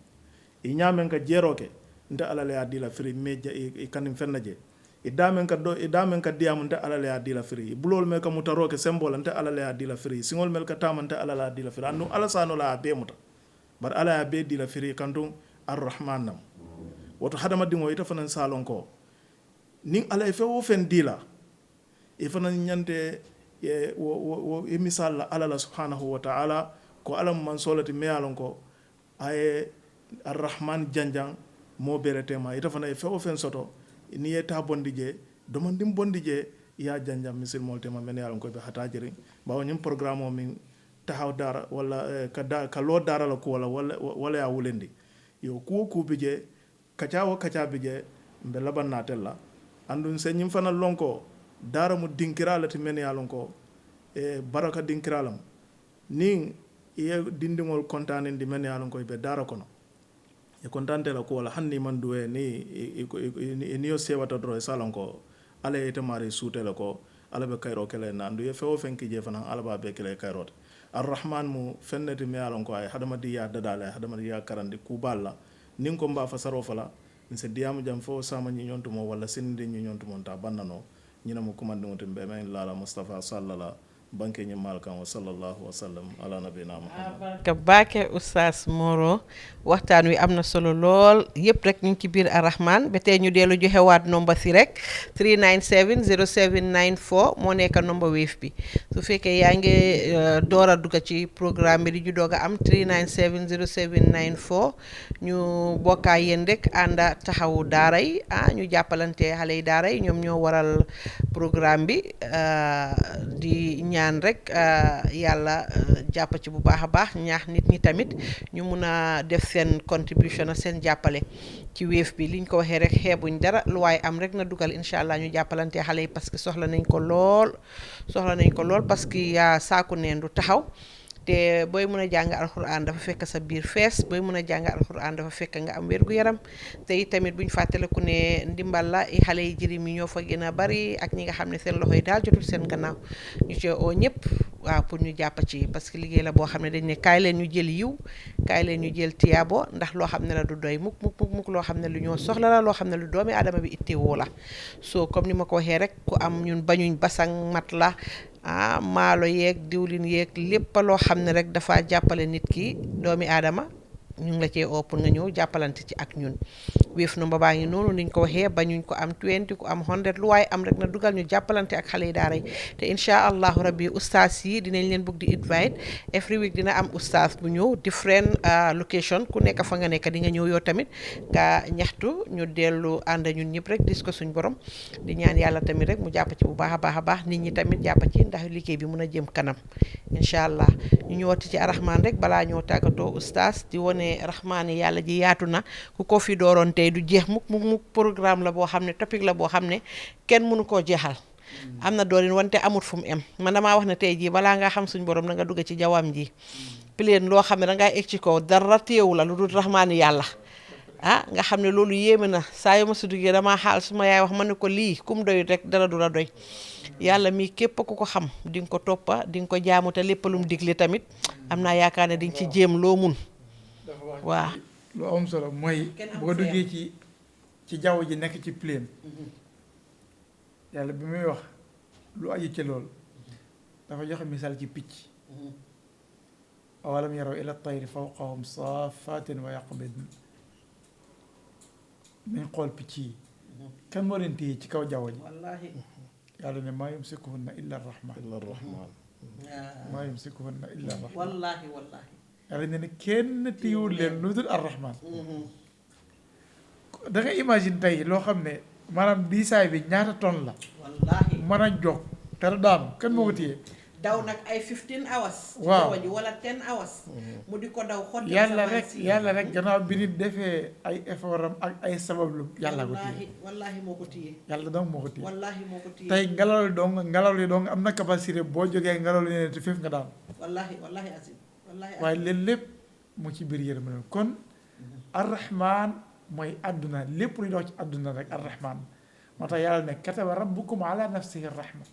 i ñaa meŋ ka jeeroo ke nte alla le ye a dii la firi me i kaniŋ feŋ na je i daa meŋ ka diyaamu nte alla le ye a dii la firi i buloolu meŋ ka mutaroo ke semboo la nte alla le ye a dii la firi siŋolu melu ka taama nte alla le ye a dii la firi anduŋ alla saanoo la a bee muta bari alla ye a bee dii la firi kantuŋ arrahman nam woto hadamadiŋo ite fanaŋ se a loŋ ko niŋ alla ye feŋ wo feŋ dii la i fanaŋ ñante i misal la alla la subhanahu wa ta'ala ko alla mu mansoo le ti me ye a loŋ ko a ye arrahman janjaŋ moo bee le tema ite fanaŋ ye feŋ wo feŋ soto niŋ ye taa bondi je domandiŋ bondi je i ye a janjaŋ misilimoolu tema men ye a loŋ ko i be hataajiriŋ bawo ñiŋ programme o miŋ tahaw daara walla ka loo daara la kuwo la walla ye a wulindi yo kuwo kuu bi je kaccaa wo kaccaa bi je mbe labaŋ naatel la anduŋ se ñiŋ fanaŋ loŋ ko daara mu dinkiraa le ti men ye a loŋ ko baraka dinkiraa lemu niŋ i ye dindiŋolu kontaanindi men ye a loŋ ko i be daara kono i kontante la kuwo la hani niŋ maŋ duwee niŋ yo seewata doroŋ i se a loŋ ko alla ye ite maari suute le ko alla be kayiroo ke la ye na andu ye feŋ wo feŋ ki jee fanaŋ alla be a bee ke la ye kayiroo ti arrahman mu feŋ ne ti me ye a loŋ ko a ye hadamadiŋ dadaa la a ye hadamadiŋ karandi kuubaalu la niŋ ko mbe a fasaroo fala nse diyaamu jaŋ fo saama ñiñoŋ tumo walla sinindi ñiñoŋ tumo nta baŋ na noo ñine mu kumandiŋo ti mbe meŋ la la mustapha salla la banque ñimmal kan wa sallallahu wa sallam ala nabina muhammad ka baake oustaz Moro waxtaan wi am na solo lool yëpp rek ñu ngi ci biir arrahman ba tey ñu dellu joxewaat nomba si rek 397 0794 moo nekk nomba Wave bi su fekkee yaa ngi door a dugg ci programme bi di ju doog a am 397 0794 ñu bokkaa yéen rek ànda taxawu daara yi ñu jàppalante xale yi daara yi ñoom ñoo waral programme bi di ñaan rek yàlla jàpp ci bu baax a baax ñaax nit ñi tamit ñu mun a def seen contribution ak seen jàppale ci Wave bi liñ ko waxee rek xeebuñ dara lu waaye am rek na dugal incha allah ñu jàppalante xale yi parce que soxla nañ ko lool parce que yaa saaku neen du taxaw te booy mën a jàng alxuraan dafa fekk sa biir fees booy mën a jàng alxuraan dafa fekk nga am wér gu yaram te it tamit buñ fàttaliku ne ndimbal la xale yi jirim yi ñoo fa gën a bari ak ñi nga xam ne seen loxo yi daal jotul seen gannaaw ñu ci oo ñëpp waaw pour ñu jàpp ci parce que liggéey la boo xam ne dañ ne kaay leen ñu jël yiw kaay leen ñu jël tiyaabo ndax loo xam ne la du doy mukk loo xam ne lu ñoo soxla la loo xam ne lu doomi aadama bi ittewoo la so comme ni ma ko waxee rek ku am ñun bañuñ basang mat la maalo yeeg diwlin yeeg lépp loo xam ne rek dafa jàppale nit ki doomi aadama ñu ngi la cee oo pour nga ñëw jàppalante ci ak ñun Wave number baa ngi noonu niñ ko waxee bañuñ ko am 20 ku am 100 lu waaye am rek na dugal ñu jàppalante ak xale yi daara yi te incha allahu rabbi ustaas yi dinañ leen bëgg di invite every week dina am ustaas bu ñëw different location ku nekk fa nga nekk di nga ñëw yow tamit nga ñaxtu ñu dellu ànd ñun ñëpp rek dis ko suñ borom di ñaan yàlla tamit rek mu jàpp ci bu baax a baax nit ñi tamit jàpp ci ndax liggéey bi mun a jëm kanam incha allah ñu ñëwati ci arrahman rek balaa ñoo tàggatoo ustaas di wone rahmaani yàlla ji yaatu na ku ko fi dooroon tey du jeex mukk programme la boo xam ne topic la boo xam ne kenn mënu koo jeexal am na doorin wante amut fu mu em man damaa wax ne tey jii balaa ngaa xam suñ borom na nga dugg ci jawam ji pileen loo xam ne dangaa egg ci kaw dara téewu la lu dul rahmaani yàlla nga xam ne loolu yéeme na saa yu ma si duggee damaa xaal su ma yaay wax ma ne ko lii kum doy rek dara du la doy yàlla mii képp ku ko xam di nga ko toppa di nga ko jaamu te lépp lu mu digle tamit am naa yaakaar ne di nga ci jéem loo mun waaw lu am solo mooy boo duggee ci jaww ji nekk ci plaine yàlla bi muy wax lu aju ci loolu dafa joxe misaal ci picc awalam yaraw ila tayri fawqahum saafatin wa yaqbidn nañ xool picc yi kan moo leen téye ci kaw jaww ji yàlla ne maa yumsikuhunna illa arrahman maa yumsikuhunna illa arrahman wallaahi yàlla ne kenn téyewul leen lu dul arrahman da nga imagine tey loo xam ne maanaam diisaay bi ñaata tonne la wallaahi mën a jóg te du daanu kan moo ko téye daw nag ay 15 hours waaw ci wala 10 hours mu di ko daw xotti yàlla rek gannaaw bi nit defee ay effort am ak ay sabablu yàlla ko téye wallaahi moo ko téye yàlla donc moo ko téye wallaahi moo ko téye tey ngelaw li dong am na capacité boo jógee ngelaw li ne te féef nga daanu wallaahi asim waaye leen lépp mu ci biir yërmande kon arrahman mooy àdduna lépp luy dox ci àdduna rek arrahman moo tax yàlla ne kataba rabbukum ala nafsihi rahma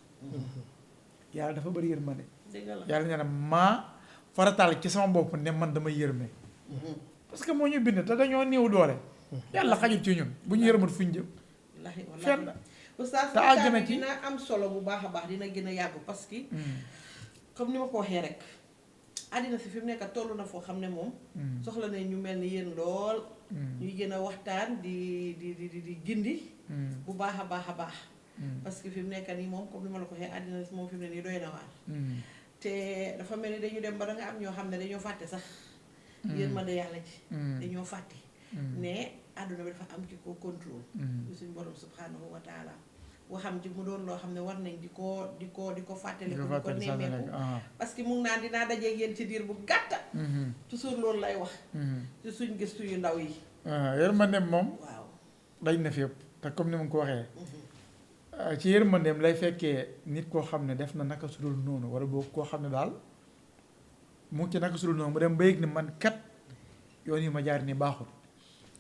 yàlla dafa bëri yërmande yàlla nee na maa farataal ci sama bopp ne man dama yërme parce que moo ñu bind te dañoo néew doole yàlla xajut ci ñun bu ñu yërmat fu ñu jëm fenn oustaz te àgg na ci dina am solo bu baax a baax dina gën a yàgg parce que comme ni ma ko waxee rek àddina si fi mu nekk toll na foo xam ne moom soxla nañ ñu mel ni yéen lool ñuy gën a waxtaan di gindi bu baax a baax parce que fi mu nekk nii moom comme ni ma la ko waxee àddina si moom fi mu ne nii doy na waar te dafa mel ni dañu dem ba da nga am ñoo xam ne dañoo fàtte sax yërmande yàlla ji dañoo fàtte ne àdduna bi dafa am ki ko contrôle suñu borom subhanahu wa taala waxam ji mu doon loo xam ne war nañ di ko fàttali ko di ko nemmeeku parce que mu ngi naan dinaa dajeeg yéen ci diir bu gàtta toujours loolu lay wax ci suñ gëstu yu ndaw yi yërmandeem moom waaw dañ na fi yëpp te comme ni mu ko waxee ci yërmandeem lay fekkee nit koo xam ne def na naka su dul noonu wala boo koo xam ne daal mu ngi ci naka su dul noonu mu dem ba yëg ne man kat yoon yi ma jaar ni baaxul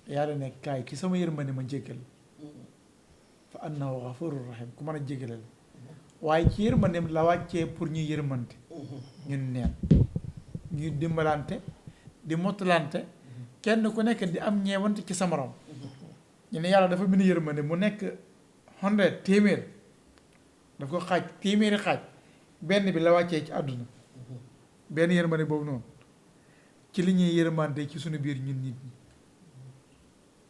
yàlla ne kaay ki sama yërmande ma jéggal fa annahu ghafurur rahim ku mën a jégalal waaye ci yërmandeem la wàccee pour ñuy yërmante ñun neen ñuy dimbalante di mottalante kenn ku nekk di am ñeewante ci sa morom ñu ne yàlla dafa bind yërmande mu nekk 100 téeméer daf ko xaaj téeméeri xaaj benn bi la wàccee ci àdduna benn yërmande boobu noonu ci li ñuy yërmante ci suñu biir ñun nit ñi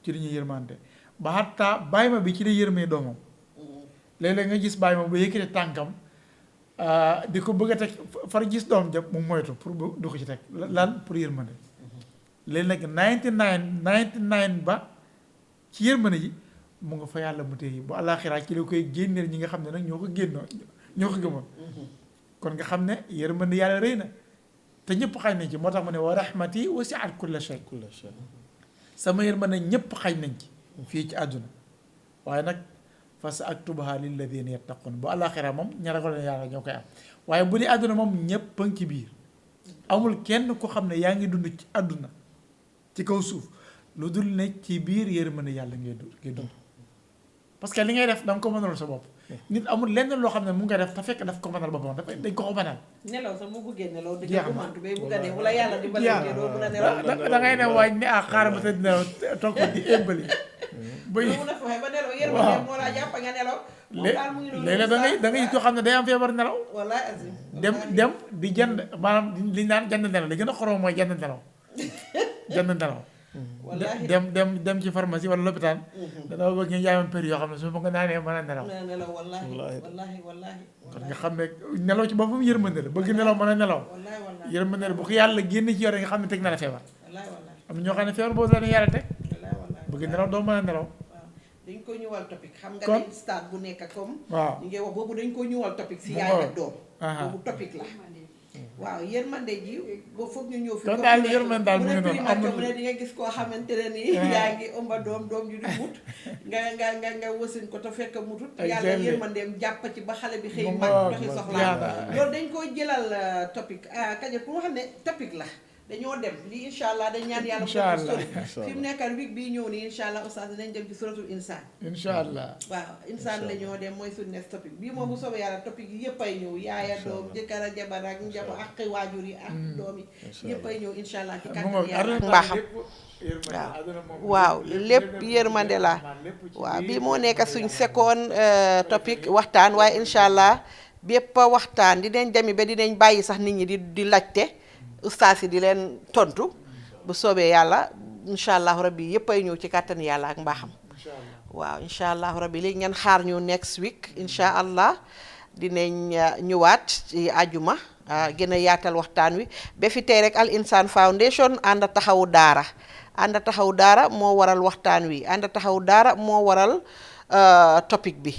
ci li ñuy yërmante ba xattaa bàyyi ma bi ci la yërmee doomam léeg-léeg nga gis bàyyi ma ba yëkkati tànkam di ko bëgg a teg far gis doom jëm mu moytu pour du ko ci teg lan pour yërmande léegi nag 99 ba ci yërmande ji mu nga fa yàlla mu téye bu àllaaxira ci la koy génneel ñi nga xam ne nag ñoo ko gëmoon kon nga xam ne yërmande yàlla rëy na te ñëpp xañ nañ ci moo tax mu ne wa rahmati wasi'at kulla shay sama yërmande ñëpp xañ nañ ci fii ci àdduna waaye nag fa sa aktubuha lilladina yattaqun bu àllaaxira moom ña ragal yàlla ñoo koy am waaye bu dee àdduna moom ñëpp a ngi ci biir amul kenn ku xam ne yaa ngi dund ci àdduna ci kaw suuf lu dul ne ci biir yërmande yàlla ngay dund parce que li ngay def da nga ko mënal sa bopp nit amul lenn loo xam ne mu ngi koy def te fekk daf ko mënal boppam dañ ko mënal nelaw sax mu bëggee nelaw di ko mantu bay bugga dee wala yàlla di balé doo mën a nelaw da ngay ne waaj ne xaaral ba tëdd nelaw toog ko di émbali ba mun a fexe ba nelaw yërmande moo laa jàpp nga nelaw léeg-léeg da ngay koo xam ne day am feebar nelaw wallaay azim dem di jënd maanaam li naan jënd nelaw li gën a xorom mooy jënd nelaw dem ci pharmacie wala lopitaan dana bëgg ñu jaayam pér yoo xam ne su ma ko naanee mën a nelaw wallaahi kon nga xam ne nelaw ci boppam yërmande la bëgg nelaw mën a nelaw yërmande la bu ko yàlla génn ci yow nga xam ne teg na la feebar am na ñoo xam ne feebar boobu la yàlla teg bëgg nelaw doo mën a nelaw dañ ko ñëwal topic xam nga ne stade bu nekk comme waaw ñu ngi wax boobu dañ ko ñëwal topic si yaay ak doom boobu topic la waaw yërmande ji ba foog ñu ñëw fi kon daal yërmande daal mu ngi noonu mu ne di nga gis koo xamante ne nii yaa ngi ëmba doom ju di mut nga wasin ko te fekk mutut yàlla yërmandeem jàpp ci ba xale bi xëy mag doxi soxlaa loolu dañ ko jëlal topic kaje pour nga xam ne topic la dañoo dem lii incha allah dañ ñaan yàlla bu sori fi mu nekkal week bii ñëw nii incha allah oustaz dinañ dem ci suratul insaan incha allah waaw insaan la ñoo dem mooy suñu next topic bii moom bu soobee yàlla topic yi yëpp ay ñëw yaaya doom jëkkër ak jabar ak njaboot ak waajur yi ak doom yi yëpp ay ñëw incha allah ci kàttan yàlla mbaaxam waaw lépp yërmande la waaw bii moo nekk suñ second topic waxtaan waaye incha allah bépp waxtaan dinañ demi ba dinañ bàyyi sax nit ñi di laajte ustaas yi di leen tontu bu soobee yàlla incha allahu rabbi yëpp ay ñëw ci kàttan yàlla ak mbaaxam waaw incha allahu rabbi léegi ngeen xaar ñu next week incha allah dinañ ñëwaat ci àjjuma gën a yaatal waxtaan wi ba fi tey rek Al Insaan Foundation ànd taxawu daara moo waral waxtaan wi ànd taxawu daara moo waral topic bi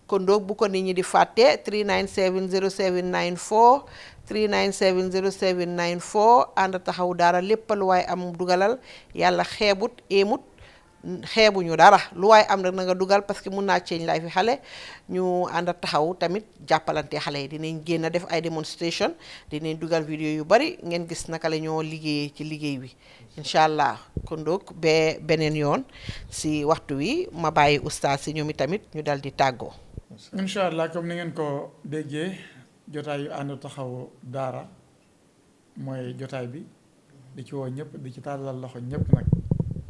kon donc bu ko nit ñi di fàtte 3970794 3970794 ànd taxaw dara lépp lu waay am dugalal yàlla xeebuñu dara lu waay am rek na nga dugal parce que mun naa change life fi xale ñu ànd taxaw tamit jàppalante xale yi dinañ génn def ay demonstration dinañ dugal vidéo yu bari ngeen gis naka la ñoo liggéeyee ci liggéey bi incha allah kon donc ba beneen yoon si waxtu wi ma bàyyi oustaz si ñoom tamit ñu dal di tàggoo. incha allah comme ni ngeen ko déggee. jotaay yu ànd taxaw daara mooy jotaay bi di ci woo ñëpp di ci tàllal loxo ñëpp nag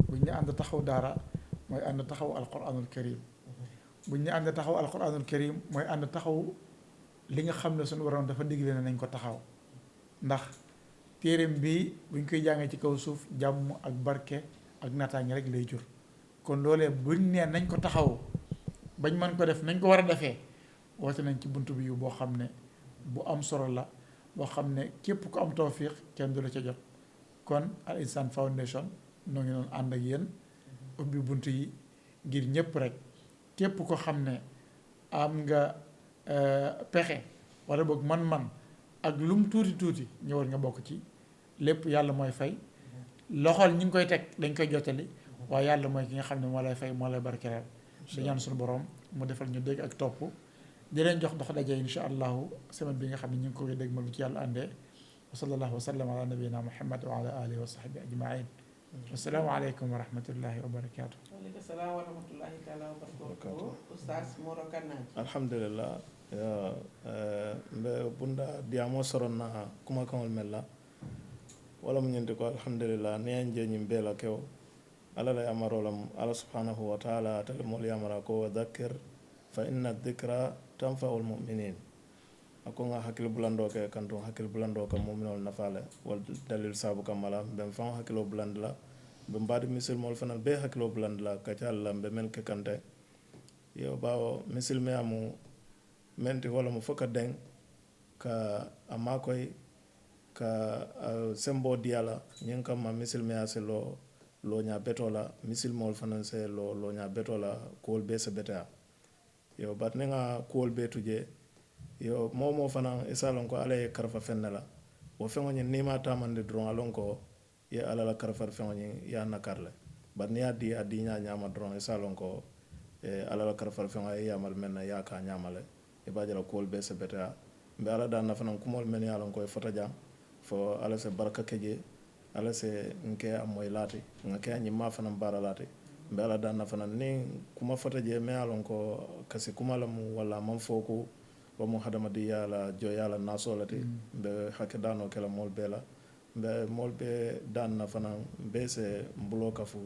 buñ ñu ànd taxaw daara mooy ànd taxaw alquranul karim buñ ñu ànd taxaw alquranul karim mooy ànd taxaw li nga xam ne suñu waroon dafa digle ne nañ ko taxaw ndax téereem bi buñ koy jàngee ci kaw suuf jàmm ak barke ak naataange rek lay jur kon loolee buñ nee nañ ko taxaw bañ mën ko def nañ ko war a defee woote nañ ci bunt bi yu boo xam ne bu am solo la boo xam ne képp ku am tawfiq kenn du la ca jot kon Al Insaan Foundation noo ngi noonu ànd ak yéen ubbi bunt yi ngir ñëpp rek képp ko xam ne am nga pexe wala boog man-man ak lum tuuti ñëwal nga bokk ci lépp yàlla mooy fay loxol ñi ngi koy teg dañ koy jottali waaye yàlla mooy ki nga xam ne moo lay fay moo lay barkeel di ñaan suñu borom mu defal ñu dégg ak topp di leen jox dox daje insha allahu semaine bi nga xam ne ñu ngi koy dégg ma lu ci yàlla àndee wa sallallahu wa sallam ala nabiyina muhammad wa ala alihi wa sahbihi ajmain assalaamu aleykum wa rahmatullahi wa barakatuh. waaleykum salaam wa rahmatullahi taala wa barakatuh. Oustaz Moro Kannaji. Alhamdulillah mbe bunda diyamo soronna kuma kaŋol mel la wala mu ñinti ko alhamdulillah ni en jeñim beela kew ala la yamarolam ala subhanahu wa taala atale moolu yamara ko wa dhakkir fa inna dhikra tanfa'ul mu'minin ako nga hakkilo bulando ke kanton hakkilo bulando ka mu'minol nafale wal dalil sabu kamala ben fan hakkilo bulandila be mbadi misilmol fanal be hakkilo bulandila ka calla be men ke kante yo bawo misilme amu menti wala mu foka den ka amakoy ka sembo diala nyen kam ma misilme aselo lo nya betola misilmol fanan se lo nya betola kol be se beta yo batne nga kol be tuje yo momo fanan isalon ko ale karfa fennala wo fengo nyen nima tamande dron alon ko ye ala la karfa fengo nyen ya nakarle batne ya di nya nyama dron isalon ko ala la karfa fengo ya mal menna ya ka nyamale e bajala kol be se beta be ala da na fanan kumol men ya lon ko fota jam fo ala se baraka keje ala se nke amoy lati ngake anyi ma fanan bara lati be ala da na fanan ni kuma fota je me alon ko kasi kuma lamu wala man foko wa mu hadamadi yala jo yala nasolati be hakidano kala mol bela be mol be dan na fanan be se mbulo kafu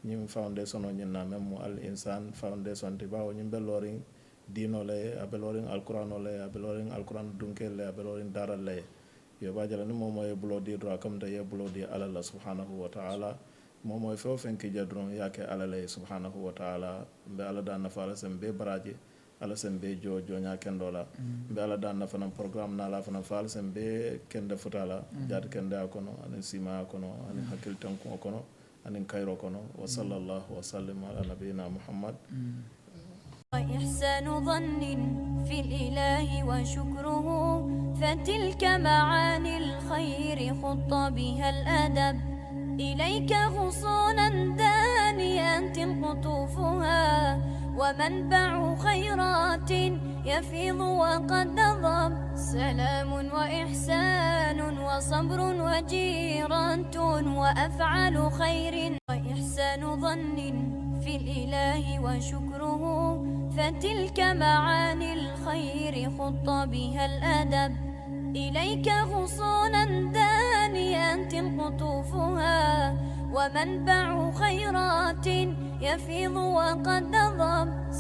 nyim foundation o nyina memu al insan foundation ti bawo nyimbe loring dino le abeloring alquran le abeloring alquran dunkel le abeloring dara le yo bajala ni momo e bulo di dro kam da ye bulo di ala subhanahu wa ta'ala momo e fo fen ki jadron yake ala le subhanahu wa ta'ala be ala da na fala sem be baraji ala sem be jojo nya kendola be ala da na fana programme na la fana fala sem be kende futala jad kende akono ani sima akono ani hakil tanko akono ani kayro kono wa sallallahu wa sallim ala nabiyina muhammad وإحسان ظن في الإله وشكره فتلك معاني الخير خط بها الأدب إليك غصونا دانيات قطوفها ومنبع خيرات يفيض وقد ضب سلام وإحسان وصبر وجيرة وأفعال خير وإحسان ظن في الإله وشكره فتلك معاني الخير خط بها الأدب إليك غصونا دانيات قطوفها ومنبع خيرات يفيض وقد ضب